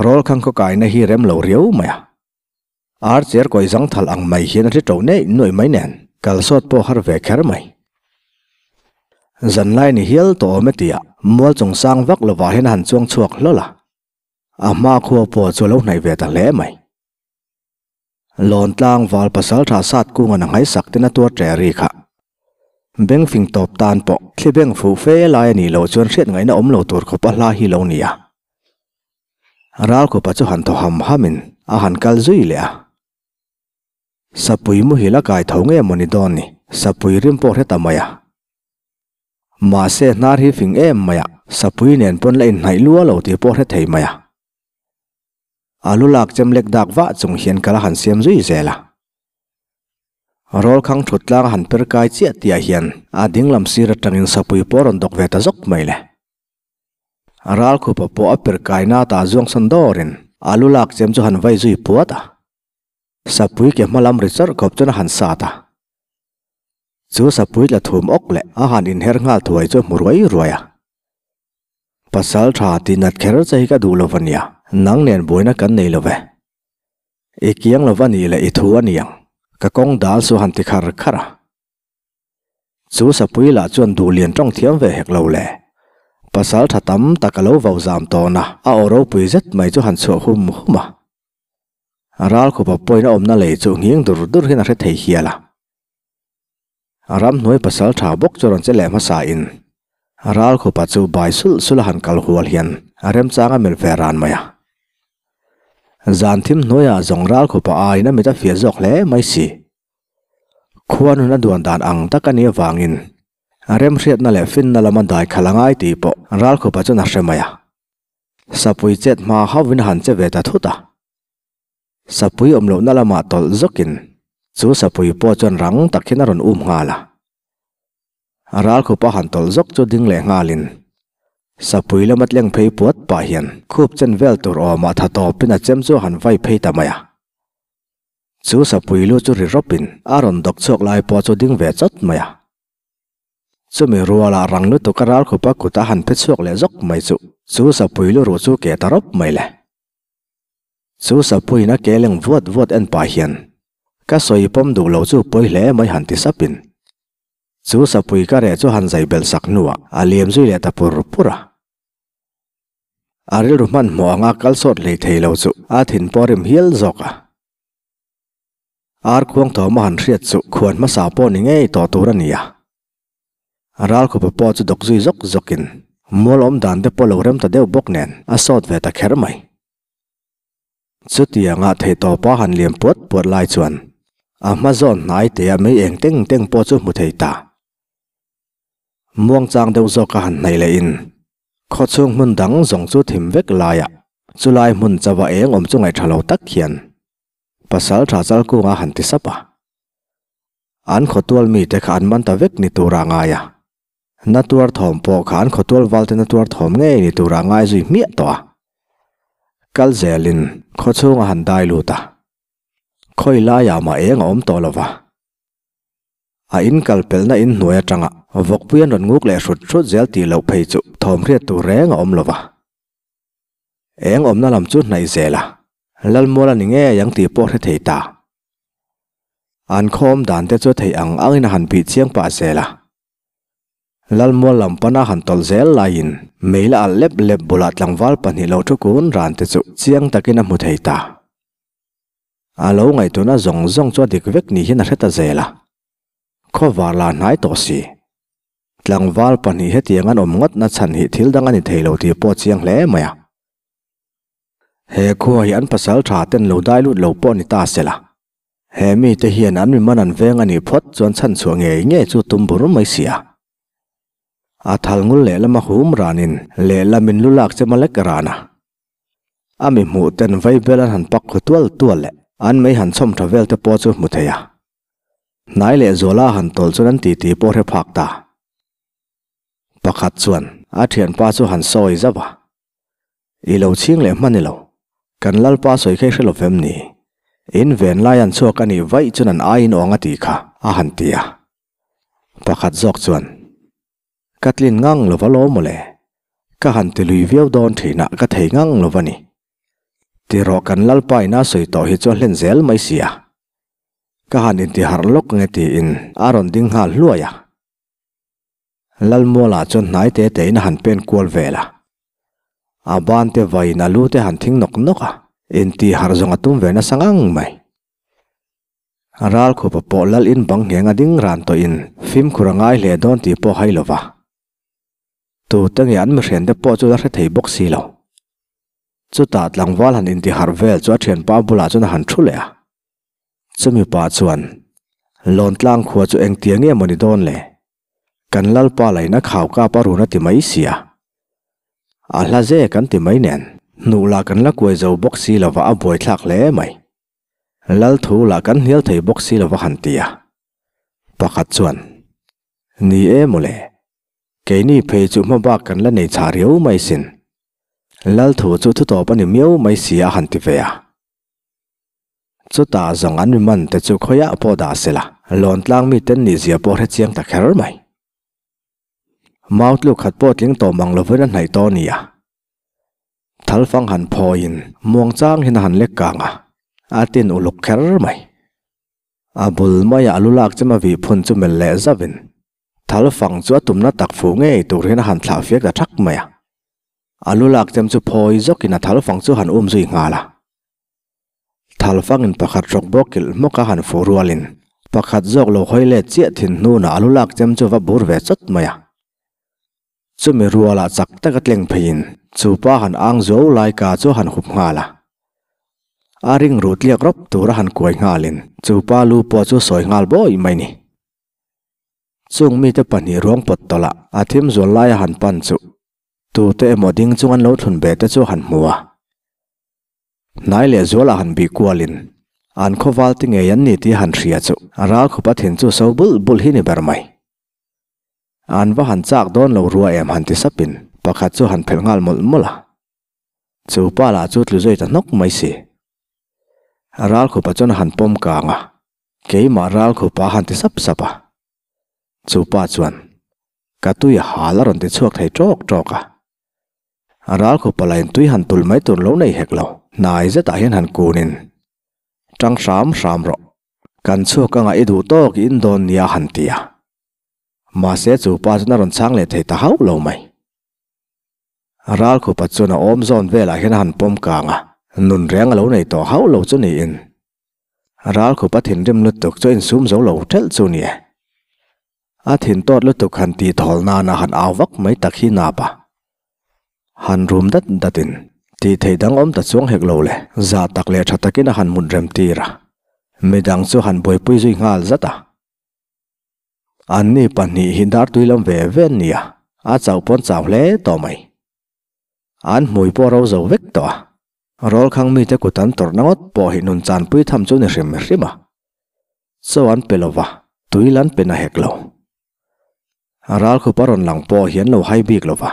rawlkhang khaw kaina hi rem lo riau mai a. Ar cher kawi zangthal ang mai hian a hri ṭo neih nuaih mai nen kalsawt pawh har ve kher mai. Zanlai ni hial tawh awm e tia mual chung sang vak lovah hian a han chuang chhuak hlawl a. A hma khua pawh chu a lo hnaih ve ta hle mai. Lawntlang val pasal tha sat kunga na nghaisak ten a tuar ṭe ri kha. Beng fing tawp tan pawh thli beng fuh fe lai a nih loh chuan hriat ngaihna awm lo tur khawp a hla hi lo ni a. Ralkhupa chu han thaw ham hamin a han kal zui leh a. Sapui muhil a kai tho nge maw ni dawn ni, sapui rim pawh hre ta mai a. Mahse hnar hi fing em mai a, sapui nen pawn la inhnaih lua lo tih pawh hre thei mai a. A lu lak chem lek dak vah chung hian kal a han siam zui zel a. Rawlkhang thut tlang a han per kai chiah tihah hian a dinglam sir atangin sapui pawh a rawn dawk ve ta zawk mai le. Ralkhupa pawh a per kaina ata zuangsawn dawrin a lu lak chem chu han vai zui puat a. Sapui ke hma lam ri chawrh khawp chuan a han sat a. Chu sapui tla thum awk leh a han inher nghal thuai chu a hmu ruai ruai a. Pasal tha tih nat kher che hi ka duh lo va nia, nang nen buaina kan nei lo ve. I kiang lo va nih leh i thu a niang, ka kawng dal chu han ti khar khar a. Chu sapui lah chuan duh lian tawng thiam ve hek lo le. Pasal tha tam tak a lo vau zam tawn a, a aw ropui zet mai chu han chhuah hum hum a. Ralkhupa pawhin a awmna lei chu nghing dur dur hian a hre thei hial a. Ramhnuai pasal tha bawk chu rawn che leh hmasa in Ralkhupa chu bai sulh sulh a han kal hual hian a remchang a melh ve ran mai a. Zan thim hnuaiah zawng Ralkhupa aiin a mit a fiah zawk hle mai si. Khuanun a duan dan ang tak a nih avangin remhriatna leh finna lama dai khalh a ngai tih pawh Ralkhupa chuan a hre mai a. Sapui chet hma hauhin a han che ve ta thut a. Sapui awm lohna lamah tawlh zawkin chu sapui pawh chuan rang tak hian a rawn um nghal a. Ralkhupa han tawlh zawk chu ding leh nghalin sapui lama tleng phei puat pah hian khup chen vel tur awmah tha tawpin a chem chu a han vai phei ta mai a. Chu sapui lu chu ri rawpin a rawn dawk chhuak lai pawh chu ding ve chawt mai a. Chumi rualah rang lutuk a ralkhupa kut a han phe chhuak leh zawk mai chu chu sapui lu ruh chu keh ta rawp mai le. Chu sapuiin a ke leng vuat vuat en pah hian, Ka sawi pawm duh lo chu pawi hle mai han ti sapin. Chu sapui ka reh chu han zai belh sak hnuah a liam zui leh ta pur pur a. A rilru hmanhmawh anga kal sawt hlei thei lo chu a thin pawh a rim hial zawk a. Ar khuang thawm a han hriat chu khuan hmasa pawh ni ngei tawh tur a ni a. Ralkhupa pawh chu dawk zui zawk zawkin mual awm dan te pawh lo rem ta deuh bawk nen a sawt ve ta kher mai. Chutianga theihtawpa han liam puat puat lai chuan a hma zawn hnai tea mei eng teng teng pawh chu hmu thei ta. Muangchang deuh zawka han hnaih lehin khawchhung hmun dang zawng chu thim vek laiah chulai hmun chauha eng awm chu ngaihṭha lo tak hian pasal ṭha chalkunga han ti sap a. An khawtual mite kha an man ta vek ni tura ngai a. Na tuar thawm pawh kha an khawtual valte na tuar thawm ngei ni tura ngai zui hmiah tawh a. Kal zelin khawchhung a han dai lut a. Khawi laiah mah eng a awm tawh lo va. A in kal pelhna in hnuai atanga vawkpui an rawn nguk leh hrut hrut zel tih loh phei chu thawm hriat tur reng a awm lo va. Eng awmna lam chu hnaih zel a, Lalmual a ni ngei ang tih pawh hre thei ta. An khaw awm dan te chu theih ang angin a han bih chiang pah zel a. Lalmual lam pana han tawlh zel laiin mei la alh lep lep bulah tlangval pahnih lo thu kun ran te chu chiang takin a hmu thei ta. A lo ngaihtuahna zawng zawng chu a dik vek ni hian a hre ta zel a. Khawvar la hnai tawh si. Tlangval pahnih hetiang an awm ngawt na chhan hi thil dang a ni thei lo tih pawh chiang hle mai a. He khua hi an pasal tha ten lo dai lut lo pawh ni ta se la. He mite hian an mi man an veng a nih phawt chuan chhan chhuah ngei ngei chu tum bur mai si a. A thal ngul lehlama hum ranin lehlamin lu lak che malek ran a. A mi hmuh ten vaibel an han pak khu tual tual leh an mei han chhawm tha vel te pawh chu hmu thei a. Hnai leh Zuala han tawl chuan an titi pawh hre phak ta. Pakhat chuan a thianpa chu han sawi zauh a, I lo chhing leh hman i lo, kan Lalpa sawi kha i hre lo vem ni? In ven lai an chhuak a nih vaih chuan an aiin awng a tih kha, a han ti a. Pakhat zawk chuan, Ka tlin ngang lo va lo mawle, ka han ti lui viau dawn thin a, ka thei ngang lo va ni. Tirawh kan Lalpa in a sawi tawh hi chu a hlen zel mai si a. Ka han intiharh lawk nge tiin a rawn ding nghal hluai a. Lalmuala chuan hnai te te in a han pen kual vel a. A ban te vaiin a lu te han thing nawk nawk a, intiharh zawng a tum ve nasa ngang mai. Ralkhupa pawh lal in bang ngheng a ding ran tawhin fimkhur a ngai hle dawn tih pawh hai lo va. Tute nge an mihrian te pawh chu la hre thei bawk si lo. Chutah tlangval han intiharh vel chu a thianpa bulah chuan a han thu leh a. Chumi pa chuan, Lawntlang khua chu engtia nge maw ni dawn le? Kan Lalpa lain a khau kap a run a ti mai si a. A hla ze kan ti mai nen, hnuh lah kan la kuai zo bawk si lova a buaithlak hle mai. Lal thu lah kan hnial thei bawk si lova han ti a. Pakhat chuan, Ni e mawle, keini phei chu hma bak kan la nei chhah riau mai sin. Lal thu chu thu tawp a ni miau mai si a han ti ve a. Chutah zawng an mi man te chu khawiah pawh dah se la, lawntlang miten nih zia pawh hre chiang ta kher mai. Mau tluk khat pawh tling tawh mang lovin a hnaih tawh a ni a. Thalfang han phawiin muangchang hian a han lek kang a, a tin uluk kher mai. A bul maiah a lu lak chema vih phun chu melh leh zauhin Thalfang chu a tumna tak fuh ngei tur hian a han thlah fiak ta thak mai a. A lu lak chem chu phawi zawkin a thalfang chu han um zui nghal a. Thalfangin pakhat rawk bawk kilh hmawk a han fuh rualin pakhat zawk lo hawi let chiah thin hnunah a lu lak chem chu va bur ve chawt mai a. Chumi rualah chak taka tleng pheiin chu pa han ang zuau lai ka chu a han hup nghal a. A ring ruh tliak rawp tur a han kuai nghalin chu pa lu pawh chu sawi nghal bawi mai ni. Chung mite pahnih ruang pawt tawlh a, a thim zual laia han pan chu tute emaw ding chung an lo thlun ve te chu han hmu a. Hnai leh zualah han bih kualin an khawval ti ngei an ni tih han hria chu ral khup a thin chu so bulh bulh hi ni ber mai. An va han chak dawn lo rua em han ti sapin pakhat chu han phelh nghal mawlh mawlh a. Chu pa lah chu tlu zui ta hnawk mai si. Ral khupa chuan a han pawm kang a. Keimah ral khupa han ti sap sap a. Chu pa chuan, Ka tui a hal a rawn ti chhuak thei ṭawk ṭawk a. Ral khupa lain tui han tul mai tur lo nei hek lo, hnai zetah hian han kunin, Ṭang hram hram rawh, kan chhuak anga i duh tawk i in dawn nia han ti a. Mahse chu pa chuan a rawn chhang leh thei ta hauh lo mai. Ral khupa chuan a awm zawn velah hian a han pawm kang a, nun reng a lo nei tawh hauh lo chu niin. Ral khup a thinrim lutuk chu a insum zo lo ṭhelh chu ni e. A thin tawt lutuk han tih thawl nana han au vak mai tak hi nap a. Han rum dat datin tih theih dang awm ta chuang hek lo le, zah tak leh ṭha takin a han mut rem tir a. Midang chu han buaipui zui nghal zat a. Anni pahnih hi dar tui lam ve ve an ni a, a chauh pawn chau hle tawh mai. An hmui pawh a ro zo vek tawh a. Rawlkhang mite kut an tawrhna ngawt pawh hi nun chanpui tham chu ni hrim hrim a. Chaw an pe lo va, tui lan pe na hek lo. Ralkhupa rawn lang pawh hi an lo hai bik lo va.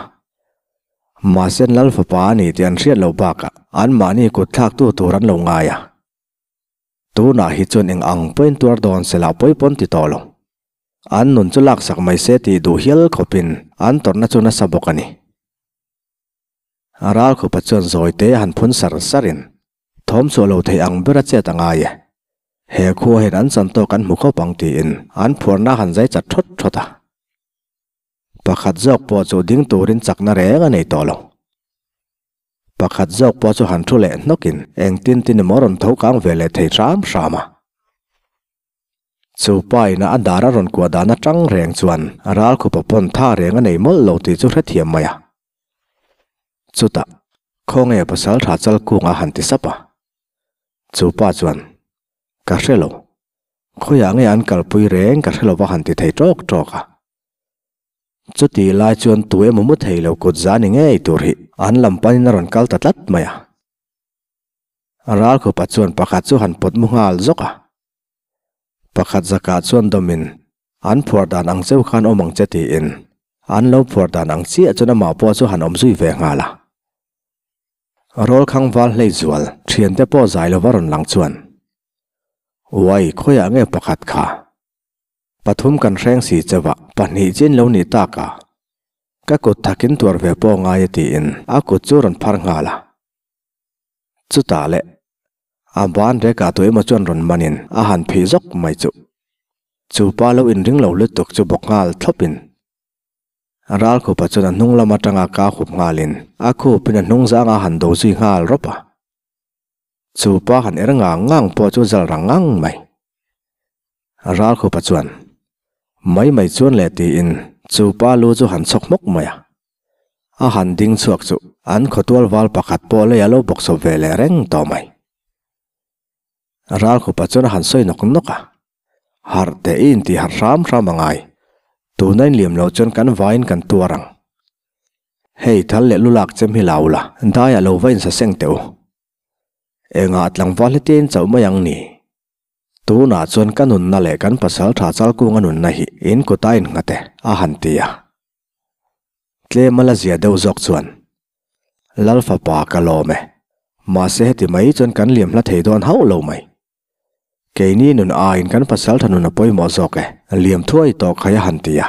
Mahse an lal fapa a ni tih an hriat loh bakah anmahni kut thlaktu tur an lo ngai a. Tunah hi chuan eng ang pawhin tuar dawn se lah pawi pawn ti tawh lo. An nun chu laksak mai se tih duh hial khawpin an tawrhna chu nasa bawk a ni. Ralkhupa chuan zawi te a han phun sar sarin, Thawm chhuah lo thei ang ber a chet a ngai e. He khua hian an chan tawk an hmu khawp ang tiin an phuarna a han zai chat thawt thawt a. Pakhat zawk pawh chu ding turin chakna reng a nei tawh lo. Pakhat zawk pawh chu han thu leh hnawkin engtin tin emaw rawn tho kang ve leh thei hram hram a. Chu pa ina a dar a rawn kuah dan atang reng chuan Ralkhupa pawn tha reng a nei mawlh lo tih chu hrethiam mai a. Chutah, Khawnge pasal tha chal kung a han ti sap a. Chu pa chuan, Ka hre lo. Khawiah nge an kalpui reng ka hre lo va han ti thei tawk tawk a. Chuti lai chuan tu emaw mu thei lo kut za ni ngei tur hi an lam panin a rawn kal ta tlat mai a. Ralkhupa chuan pakhat chu han pawt mu nghal zawk a. Pakhat zakah chuan dawmin an phuar dan ang cheu khan awm ang che tiin an lo phuar dan ang chiah chuan amah pawh chu han awm zui ve nghal a. Rawlkhang val hlei zual thiante pawh zai lova rawn lang chuan, Uai khawiah nge pakhat kha? Pathum kan hreng si chauh a, pahnih chin lo nih tak a, ka kut thakin tuar ve pawh ngai e tiin a kut chu rawn phar nghal a. Chutah leh a ban rekah tu emaw chuan rawn manin a han phih zawk mai chuh. Chu pa lo inring lo lutuk chu bawk nghal thlawpin Ralkhupa chuan a hnung lam atanga ka hup nghalin a khupin a hnung zanga han do zui nghal rawp a. Chu pa han er ngang ngang pawh chu zal rang ngang mai. Ralkhupa chuan, Mai mai chuan le tiin chu pa lu chu han chhawk hmawk mai a. A han ding chhuak chu an khawtual val pakhat pawh lei a lo bawk sawp ve leh reng tawh mai. Ralkhupa chuan a han sawi nawk nawk a, Harh teh i intih harh hram hram a ngai. Tuna inliam loh chuan kan vaiin kan tuar ang. Hei thal leh lu lak chem hi la ula, daiah lo va insa seng teh u. Engah tlangval hetiain chauh mai ang ni? Tunah chuan ka nunna leh kan pasal tha chalkunga nunna hi in kut a innghat e, a han ti a. Tlem a la zia deuh zawk chuan, Lal fapa ka lawm e, mahse heti mai chuan kan liam hla thei dawn hauh lo mai. Keini nun aiin kan pasal tha nun a pawimawh zawk e, liam thuai tawh khai a han ti a.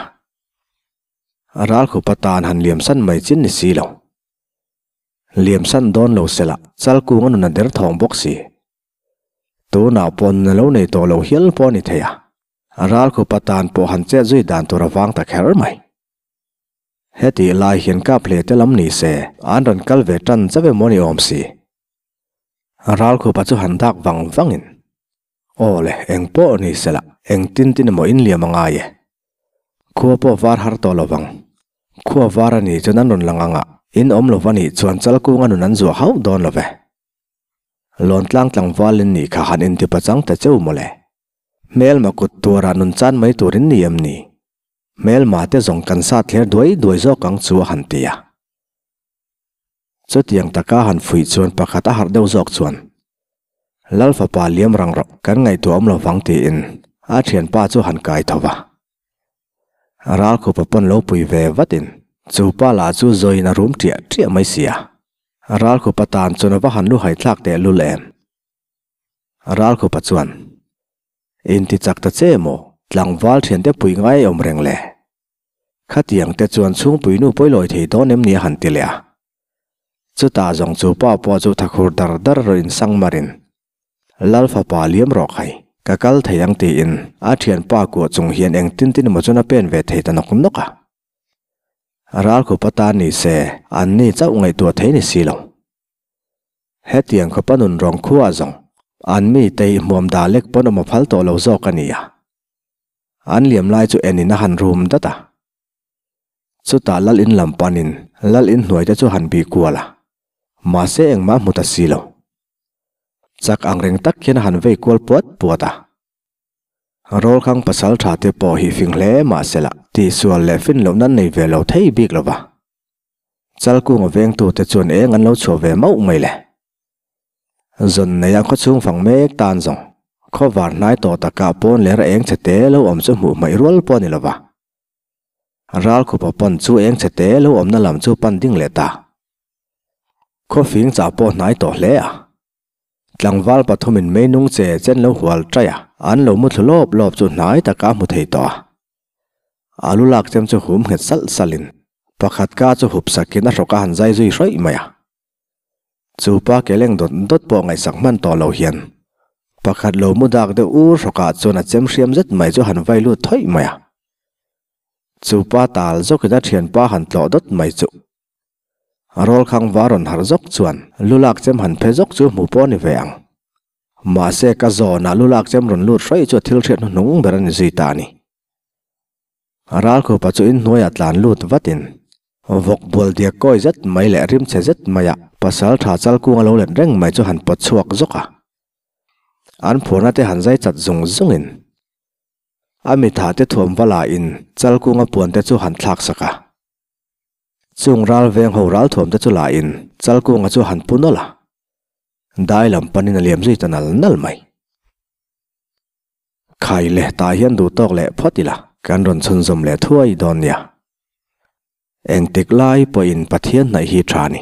Ralkhupa tan han liam san mai chin ni si lo. Liam san dawn lo sela, Chalkung a nun a der thawng bawk si. Tunah pawh nun a lo nei tawh lo hial pawh a ni thei a, Ralkhupa tan pawh han chet zui dan tur a vang ta kher mai. Hetih lai hian kap hle te lam ni se, an rawn kal ve tan chauh emaw ni awm si. Ralkhupa chu han dak vang vangin, Aw le, eng pawh ni sela, eng tin tin emaw inliam a ngai e. Khua pawh var har tawh lo vang. Khua var a nih chuan an rawn lang ang a, in awm lo va nih chuan chalkunga nun an zuah hauh dawn lo ve. Lawntlang tlangvalin nih kha han inti pachang ta cheu mawle. Hmelma kut tuarah nun chan mai turin ni em ni? Hmelma te zawng kan sa thler duai duai zawk ang chu a han ti a. Chutiang taka han fuih chuan pakhat a harh deuh zawk chuan, Lal fapa liam rang rawh, kan ngaihtuah awm lo vang tiin a thianpa chu han kai tho va. Ralkhupa pawn lo pui ve vatin chu pa lah chu zawiin a rum ṭiah ṭiah mai si a. Ralkhupa tan chuan a va han lu haithlak teh lul em. Ralkhupa chuan, Inti chak ta che maw, tlangval thiante pui ngai awm reng le. Khatiang te chuan chhungpui nu pawi lawi thei dawn em ni a han ti leh a. Chutah zawng chu pa pawh chu thakhur dar dar rawh in sang marin, Lal fapa liam rawh khai, ka kal thei ang tiin a thianpa kuah chung hian eng tin tin emaw chuan a pen ve thei ta nawk nawk a. Ralkhup atan ni se an ni chauh ngaihtuah thei ni si lo. Hetiang khawpa nun rawng khuaah zawng an mi te hi hmuam dah lek pawn awm a phal tawh lo zawk a nia. An liam lai chu enin a han rum dat a. Chutah lal in lam panin lal in hnuai te chu han bih kual a. Mahse engmah hmu ta si lo. Chak ang reng tak hian a han vei kual puat puat a. Rawlkhang pasal tha te pawh hi fing hle mahsela tihsual leh fin loh nan nei ve lo thei bik lo va. Chalkunga vengtute chuan eng an lo chhuah ve mauh mai le. Zawn neia khawchhung fang mek tan zawng, khawvar hnai tawh takah pawn leh ra eng chhe te lo awm chu hmuh hmaih rual pawh a ni lova. Ralkhupa pawn chu eng chhe te lo awmna lam chu pan ding leh ta. Khawfing chah pawh hnai tawh hle a. Tlangval pathumin meinung che chen lo hual ṭai a, an lo muthlu lawp lawp chu hnai takah a hmu thei tawh a. Alu lak chem chu hum nghet salh salhin pakhat ka chu hup sakin a hrawk a han zai zui hrawih mai a. Chu pa ke leng dawt dawt pawh ngaihsak hman tawh lo hian pakhat lo mu dak deuh ur hrawkah chuan a chem hriam zet mai chu han vai lut thawih mai a. Chu pa tal zawkin a thianpa han tlawh dawt mai chu. Rawlkhang var rawn harh zawk chuan lu lak chem han phe zawk chu hmu pawh a ni ve ang. Mahse ka zawnah lu lak chem rawn lut hraih chu a thil hriat hnuhnung ber a ni zui ta a ni. Ralkhupa chu inhnuaiah tlan lut vatin vawk bual diak kawi zet mai leh rimchhe zet maia pasal tha chal kung a lo let reng mai chu han pawt chhuak zawk a. An phurna te han zai chat zung zungin a mitha te thuam va la in chal kunga puan te chu han thlak sak a. Chung ral veng ho ral thuam te chu la in chal kunga chu han pu nawlh a. Dai lam panin a liam zui ta nal nal mai. Khai leh tah hian duh tawk leh phawt ila kan rawn chhunzawm leh thuai dawn nia. Engtik lai pawhin Pathian hnaih hi tha ni.